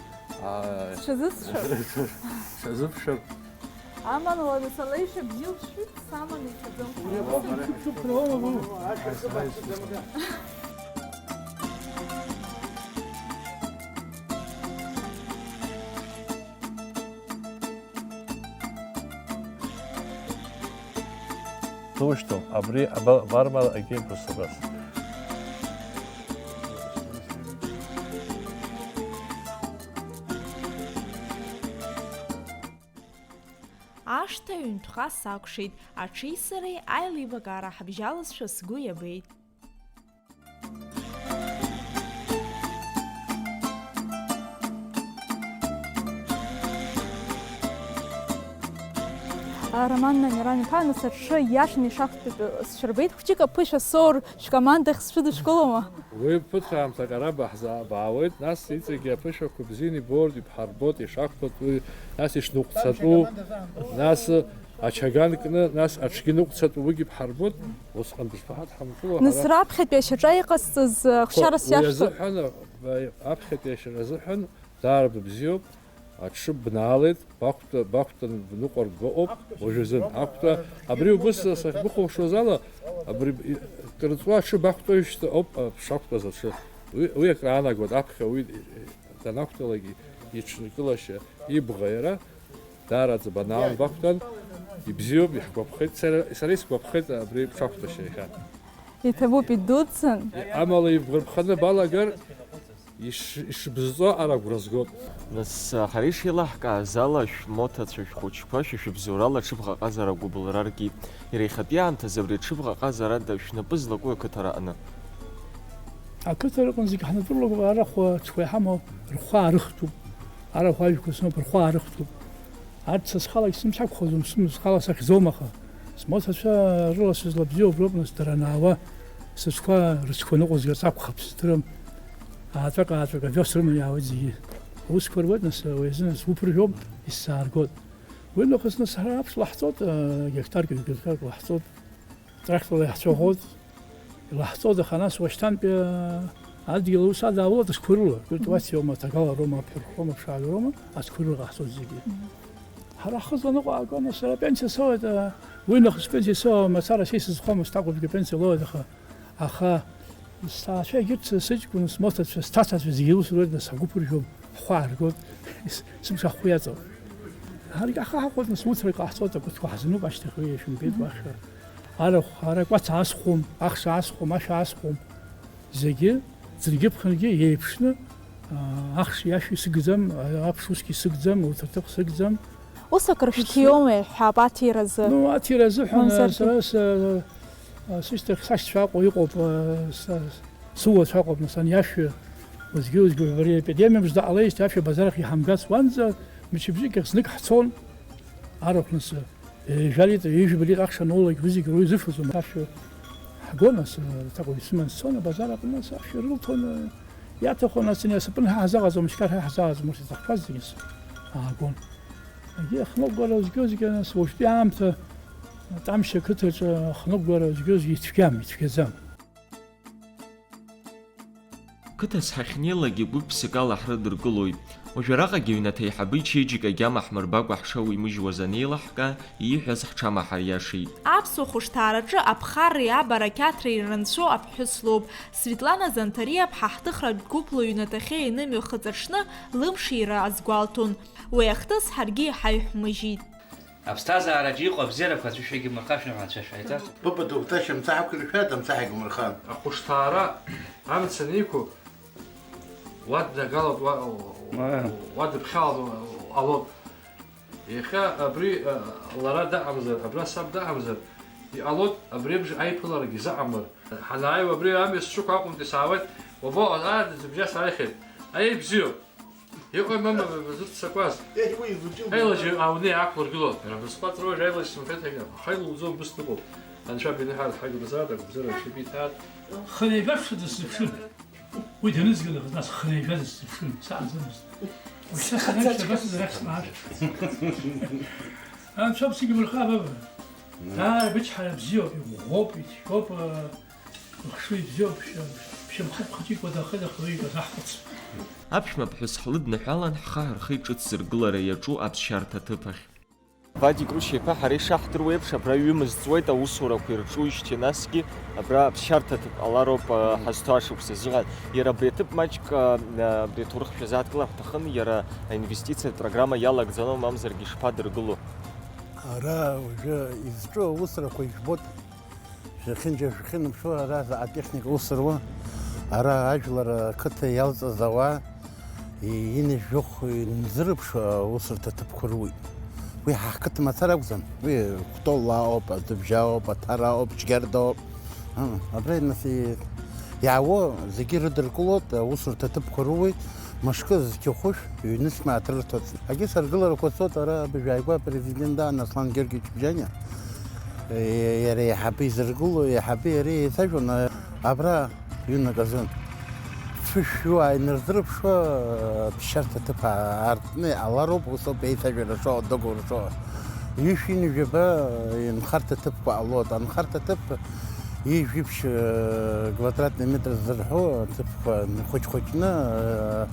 аа, сҽазысшап. Сҽазыԥшып. Амала, уара, сара ишәа бзиа ушәит, саман ишәаӡом. Сушьҭоуп, абри аба-, бармала агьеиԥш абас. Ашҭа ҩынтәха сакәшеит, аҽи сареи аилибакаара ҳабжьалазшәа сгәы иабеит. Роман Намиран-иԥа, нас аҽы иашан ишақәтәатәу сшәырбеит, хәҷык аԥышәа соур, шәкомандахь сшәыдышәкылома? Уи ԥыҭраамҭак ара баҳзаабаауеит, нас иҵегьы аԥышәақәа бзианы ибоуртә, ибҳарбоит, ишақәтәатәу, нас ишныҟәцатәу, нас ачаган кны, нас аҽгьы ныҟәцатәу, уигьы бҳарбоит, усҟан бызфаҳа дҳамҵәуа. Нас ҳара раԥхьатәи ашьаҿа иҟасҵаз, э, хәшьара уи сиашәҭоит. Азыҳәан, э, аԥхьатәи ашьара азыҳәан даара быбзиоуп, аҽы бнаалеит, бақәтәа, бақәтәан бныҟәартә быҟоуп, уажәазын, ақәтәа, абри убыс сахьбыхәаԥшуаз ала, абри, кыр ҵуа аҽы бақәтәоижьҭеи ауп, а, бшақәтәаз аҽы. Уи, уи акраанагоит, аԥхьа уи, данақәтәалак иҽнкылашьа, ибӷа иара, даараӡа банаан бақәтәан, ибзиоуп, иаҳгәаԥхеит, сара, сара исгәаԥхеит абри бшақәтәашьа иахьа. Иҭабуп, идуӡӡан. Амала ибгәарԥханы балагар, иш-, ишыбзҵо ара агәра згоит. Нас, ҳара ишеилаҳкааз ала, шәмоҭацәа шәхәыҷқәа шәа шәыбзоурала аҽыбӷаҟазара агәыбылра ркит. Иара иахьатәи аамҭазы абри аҽыбӷаҟазарада шәнапы злаку ақыҭа раҟны? Ақыҭа рҟны зегь ҳнапы рылаку арахә ацәқәа иҳамоу рхәы аарыхтәуп. Арахә ажәқәа сноуп, рхәы аарыхтәуп. Арҭ са схала исымч ақәхаӡом, сымч схала сахьӡом, аха смоҭацәа рыла сызлабзиоу уброуп, нас дара анаауа, сыҽқәа рыҽқәа ныҟәызгарц акәхап, сыздырам. Ааҵәак-ааҵәак авес рыманы иаауеит зегьы. Аусқәа руеит, нас уи азы нас уԥыржәом, исзааргоит. Уи нахыс нас ҳара аԥш лаҳҵоит, а, гектарк, гектарк лаҳҵоит. Тракторла иаҳцәаӷәоит, илаҳҵоит, аха нас уашьҭантәи, а, адгьыл аус адаауеит ацқәа рыла, культивациоума, ҭагалароума, аԥырхроума, аԥшаагароума, ацқәа рыла ҟаҳҵоит зегьы. Мгм. Ҳара ҳхы зланыҟәааго, нас сара апенсиа соуеит, а, уи нахыс апенсиа соуа мацара са исызхомызт, акәымкәа апенсиа лоуеит, аха, аха сҭаацәа егьырҭ сыҷкәын, смоҭацәа, сҭацацәа зегьы аус руеит, нас ҳгәы ԥыржәом, ҳхәы ааргоит, сымш ахәы иаҵоуп. Ҳаргьы ҳхы ҳахәоит, нас уҭра иҟаҳҵоит, акәытқәа ҳзануп, ашьҭахь уи ишәымбеит, уахь. Арахә, ара акәац аасхәом, ахш аасхәом, ашә аасхәом. Зегьы, ӡынгьы-ԥхынгьы еиԥшны, аа, ахш иашәи сыгӡам, аԥш усгьы сыгӡам, урҭ рҭыԥ сыгӡам. Ус акыр шәҭиуама, иҳәап, аҭиразы? Ну, аҭиразы ҳәа, мамзаргьы, сара с-, а, сышьҭахь сашьцәа Аҟәа иҟоуп, а, са, сыуацәа Аҟәа, нас, ани ашәа уажәгьы-уажәгьы, убри аепидемиа мыжда ҟалеижьҭеи ашәа базарахь иҳамгац уанӡа, мчыбжьык ахь знык ҳцон, арахә нас, Ҩажәа литр, ҩажәаба литр ахш аноулак, уи зегь уаҩы изыфаӡом. Ашәа ҳгон, ас, аҭакәажә сыман сцон, абазар аҟны, ас, ашәа рылҭон, иаҭаху, нас, ани асапын ҳа ҳзаҟаҵом, шьқар ҳа ҳзаҟаҵом, урҭ иҭахқәаз зегьы, ас, аагон. Егьи ахныҟәгара згьы-згьы, нас, уажәтәи аамҭа Тамшь ақыҭаҿы ахныҟәгара згьы-згьы ицәгьам, ицәгьаӡам. Қыҭас ҳахьнеилакгьы гәык-ԥсык ала ҳрыдыркылоит. Уажә араҟагьы аҩнаҭа аиҳабы ичеиџьыка агьама ҳмырбакәа ҳшауимыжьуаз анеилаҳкаа, ииҳәаз ҳҽамаҳариашеит. Аԥсуа хәышҭаараҿы аԥхарреи абарақьаҭреи ирынцәоу аԥҳәыс лоуп. Светлана Занҭариаԥҳа ҳҭыхратә гәыԥ лыҩнаҭахьы инымҩахыҵ аҽны лымшира азгәалҭон. Уи ахҭыс ҳаргьы иҳаҩҳәмыжьит. Аԥсҭазаараҿы иҟоу абзиарақәа аӡәы шәагьымырхашәа, анцәа шәаиҵас. Быба дыгәҭашьа мцаҳәак иршәада, мцаҳәагьы умырхан. Ахәышҭаара амца аниқәу, уа днагалоит, уа, уа дыԥхьалоит, ҟалоит. Иахьа абри, а, лара даҟамзар, абра саб даҟамзар, иҟалоит, абри абжа аиԥыларагьы заҟамлар. Ҳанааиуа абри амҩа сшықәу аҟынтәи саауеит, уабаҟаз, аа, зыбжьа сааихьеит. Аиеи, бзиоуп. Иҟои, мама, бызццакуаз? Еи, уи изутәи. Еи, лыжьы аунеи аақәлыргыло. Иара бызхәыцра уажә аилаџь сымҳәеит ҳәа, аха илуӡом, быстыҟоуп. Анцәа бинеҳәар, ҳаигәыбзаара, агәыбзиара шәыбиҭааит. Хынеибашәшәа дысзыԥшын. Уи данызгылахаз, нас хынеибашәа дысзыԥшын, сааӡамызт. Уажәшьҭа сынеиԥш, абас арахь смаашәа. Анцәа бсыгьмырхаа, баба. Даа, ибычҳара бзиоуп, иӷәӷәоуп, ицәгьоуп, Ахшыҩ бзиоуп, шәа-, шәымхы бхаҿы икәадахеит, аха уи икаҳхәыц. Аԥшәмаԥҳәыс ҳлыдныҳәалан, ҳхы ҳархеит ҿыц зыргылара иаҿу аԥсшьарҭа ҭыԥ ахь. Вадик Рушьа-иԥа ҳара ишаҳдыруа еиԥш, абра ҩымыз ҵуеит аусурақәа ирҿуижьҭеи насгьы абра аԥсшьарҭа ҭыԥ ҟалароуп, а, ҳазҭо ашықәс азыҳәан. Иара абри аҭыԥ маҷк, а, а, абри аҭоурых шәазааҭгылар ҳҭахын, иара аинвестициатә программа иалагӡаноу мамзаргьы ишԥадыргыло? Ара уажәы изҿу аусурақәа ижәбоит. Шәахьынџьа-, шәахьынаԥшуа, ара заҟа атехника аус руа, ара ажәлар ақыҭа иалҵыз ауаа, и-, инажәохә инзырԥшуа аусурҭа ҭыԥқәа руит. Уи ҳа ҳқыҭа мацара акәӡам, уи Кәтол ауп, Аӡыбжьа ауп, Аҭара ауп, Џьгьарда ауп. Ыы, абра нас и-, иаауа зегьы ирыдыркылоит, аусурҭа ҭыԥқәа руеит, мышкы зқьы хәышә, ҩнызқь мааҭ рырҭоит. Егьыс аргыларақәа цоит, ара абыржә ааигәа апрезидент даан Аслан Георгиевич Бжьаниа. Иара еиҳабы изыргыло, еиҳабы иара еицәажәон, абра ҩынак азын. Фышәҩык ааинырзырԥшуа, ԥсшьарҭа ҭыԥ аартны иҟалароуп, усоуп еицәажәара шоуа, адоговор шоуа. Ҩышәи ҩынҩажәаба инхарҭа ҭыԥқәа ҟалоит. Анхарҭа ҭыԥ ҩажәи ԥшь, э, квадратный метр зырҳәо ҭыԥқәа нхәыҷ-хәыҷны, э,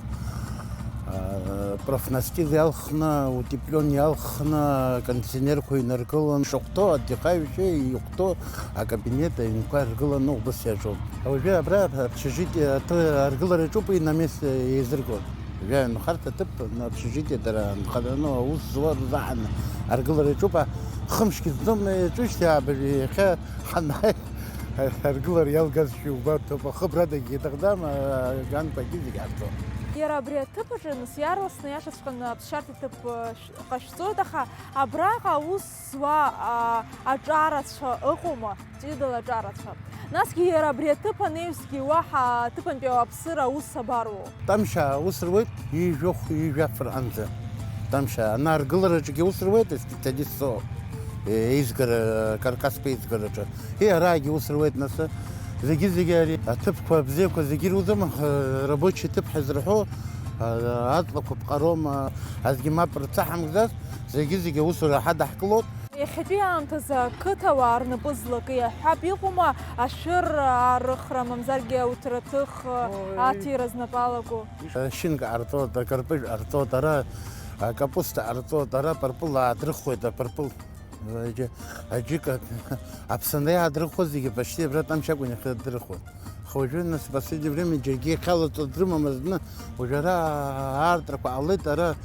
э, профнастил иалхны, утеплён иалхны, кондиционерқәа инаргылон. Шахәҭоу, отдыхающие ихәҭоу акабинет аҩнқәа иргыланы убас иаҿуп. Уажәы абра общежитие аҭы-, аргылара иаҿуп, уи на месте еизыргон. Жәаҩа нхарҭа ҭыԥ, общежитие дара нхараны аус зуа рзаҳаны аргылара иаҿуп, а, хымшгьы зӡом, иаҿушьҭи аабажә иахьа ҳанааи, аргылара иалгазшәа убарҭоуп, ахыбрадагьы иҭахӡам, а, аганқәагьы зегь аарҵон. Иара абри аҭыԥ аҿы, нас, иаарласны иашаҵәҟьаны аԥсшьарҭа ҭыԥ, а, шә-, ҟашәҵоит, аха абраҟа аус зуа, а, аҿарацәа ыҟоума? Ҷыдала аҿарацәа. Насгьы иара абри аҭыԥ анаҩсгьы уаҳа аҭыԥантәи ауааԥсыра аус абаруоу? Тамшьа аус руеит, ҩажәохә, ҩажәаф рҟынӡа. Тамшьа, ана аргылараҿгьы ус руеит, специалист соуп, е, еизгара, Каркасқәа еизгараҿы. И араагьы ус руеит, нас, зегьы-зегьы ари аҭыԥқәа бзиақәа зегьы ирузым, х-, рабочий ҭыԥ ҳәа изырҳәо, а, аҵлақәа ԥҟароума, аӡәгьы мап рцаҳамгӡац, зегьы-зегьы аусура ҳадаҳкылоит. Иахьатәи аамҭазы ақыҭауаа рнапы злакы иаҳҳәап, иҟоума ашәыр аарыхра, мамзаргьы ауҭраҭых Ой. аҭира знапы алаку? Ашьынк ҟарҵоит, акарпыжә ҟарҵоит, ара акапуста ҟарҵоит, ара апырпыл аадрыхуеит, апырпыл. Аџьы-, аџьыка, аԥсынра иаадрыхуа зегьы почти абра Тамшь акәын иахьадрыхуа. Аха уажәы, нас, последнее время џьаргьы иахьалаҵо дрымамызт зны, уажәы ара аартрақәа ҟалеит, ара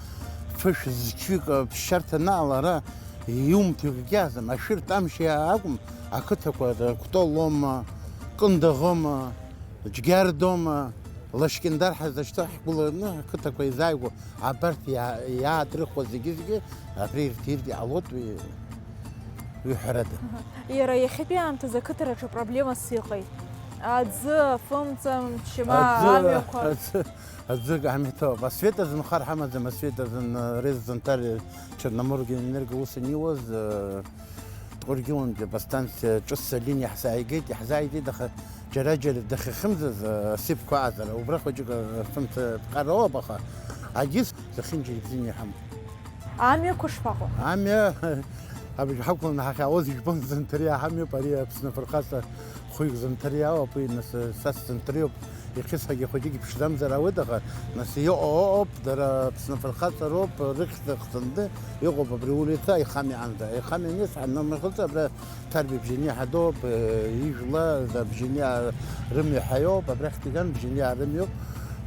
фышә зқьҩык ԥсшьарҭа анаала, ара иумҭо акгьы аӡам. Ашәыр Тамшь акәым, ақыҭақәа, Кәтолома, Кындыӷома, Џьгьардома, Лашькьындар ҳазышьҭоу ҳгәыланы ақыҭақәа изааигәоу абарҭ иа-, иаадрыхуа зегьы-зегьы абри ирҭ-, ирҭ иҟалоит, уи, уи ҳәарада. Аҳа. Иара иахьатәи аамҭазы ақыҭараҿы проблемас иҟеи? Аӡы, афымца, мчыма, аӡы, амҩақәа? Аӡы, аӡы амиҭоуп. Асвет азын хар ҳамаӡам, асвет азын, э, Резо Занҭариа Черноморгенэнерго ус аниуаз, э, Дҟәыргьылантәи аподстанциа ҿыц алиниа ҳзааигеит, иаҳзааигеит, аха џьара-џьара дахьахьымӡаз, асыԥқәа аҟазара, убра хәыҷык, фымца ԥҟароуп, аха агьыс зехьынџьара ибзианы иҳамоуп. Амҩақәа шԥаҟоу? Амҩа, абыржә ҳақәланы ҳахьаауаз ижәбон, Занҭариа ҳамҩоуп, ари Аԥсны афырхаҵа хәҩык Занҭариа ауп, уи нас са сзанҭариоуп. Ихьысҳагьы хәыҷык иԥшӡамзар ауеит, аха нас иҟоу ыҟоуп, дара Аԥсны афырхаҵа роуп, рыхьӡ хҵанды иҟоуп абри улица Аихамиаҟынӡа. Аихамиа аниас ҳаннамхыҵ, абра Ҭарбеи Бжьаниа ҳадоуп, ижәла за Бжьаниа рымҩа ҳаиоуп, абрахь ҭиган Бжьаниа рымҩоуп.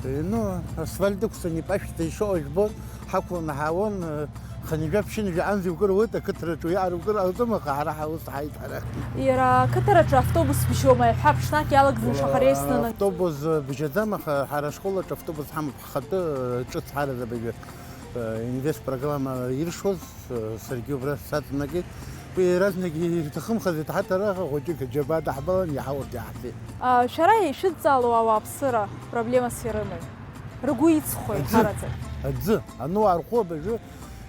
Ну, асфальт ықәҵаны ипашәҭа ишыҟоу жәбон, ҳақәланы ҳаауан, хынҩажәа ԥшьынҩажәа анӡа иукыруеит, ақыҭраҿы уи аарукыр ҟалҵом, аха ҳара ҳаус ҳаит ҳара. Иара ақыҭараҿы автобус бжьома, иаҳҳәап, ҽнак иалагӡаны шаҟа реисны анагӡа? Автобус бжьаӡам, аха ҳара ашкол аҿы автобус ҳамоуп, ҳхатәы, ҿыц ҳаразы абыржәы, инвест программа иршоз, саргьы убра саҵанакит. Уи иаразнак ирҭахымхаз иҭҳаҭара хәыҷык аџьабаа даҳбалан, иаҳа урҭ иаҳфеит. А, шәара ишәыдҵало ауааԥсыра проблемас ирымои? Ргәы иҵхои, аӡы, ҳараӡак? Аӡы, ану архәы абыржәы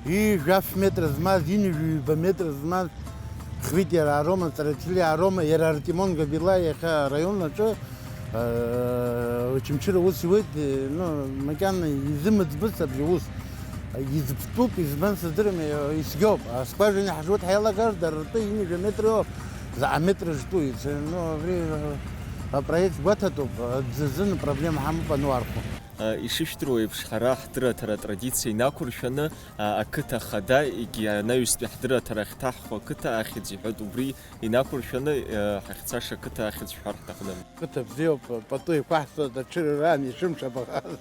ҩажәа метр змаз, ҩажәа ҩба метр змаз, Хвитиа ароума, Ҵараҭелиа ароума, иара Артемон Габила иахьа араион аҿы, э, Очамчыра ус иуеит, э, ну, макьана изымыӡбыц абри аус. Иӡбтәуп, избан сыздырам, э, ицәгьоуп. Аскважина ҳжуеит ҳаилагар, дара ртәы ҩажәа метр иоуп. Заҟа метр жтәу, иц-, ну, абри, э, апроект гәаҭатәуп, аӡы азын апроблема ҳамоуп, ану архәы. Ишыжәдыруа еиԥш, ҳара ҳдырраҭара атрадициа инақәыршәаны, ақыҭа хада, егьи анаҩстәи ҳдырраҭара ахьҭаҳхуа ақыҭа ахьӡ иҳәоит, убри инақәыршәаны, ҳахьцаша ақыҭа ахьӡ шәҳәар ҳҭахны. Қыҭа бзиоуп, пату еиқәаҳҵоит, аҽырҩра аан ишымшабахаз.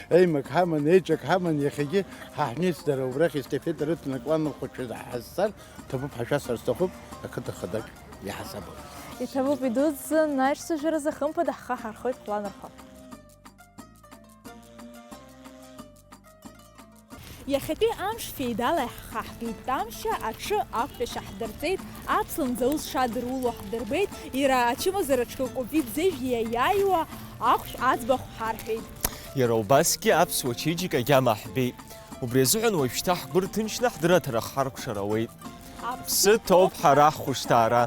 Еимак ҳаман, еиҿак ҳаман, иахьагьы ҳа ҳминистрра убрахь естафета рыцнакуан, рхәыҷқәа ҳазцар ҭабуп, ҳашәасҳәар сҭахуп, ақыҭа хадак иаҳасабала. Иҭабуп, идуӡӡан, аиҿцәажәаразы хымԥада ҳхы ҳархоит хәланырхәа. Иахьатәи амш феидала иаҳхаҳгеит, Тамшьа аҽы ақәтәашьа ҳдырҵеит, аԥслымӡ аус шадыруло ҳдырбеит, иара ачымазараҿы Купидзежә иаиааиуа ахәшә аӡбахә ҳарҳәеит. Иара убасгьы аԥсуа чеиџьыка агьама ҳбеит. Убри азыҳәан уажәшьҭа ҳгәы рҭынчны ҳдырраҭара ҳхаркәшар ауеит. Аԥсы ҭоуп ҳара ҳхәышҭаара.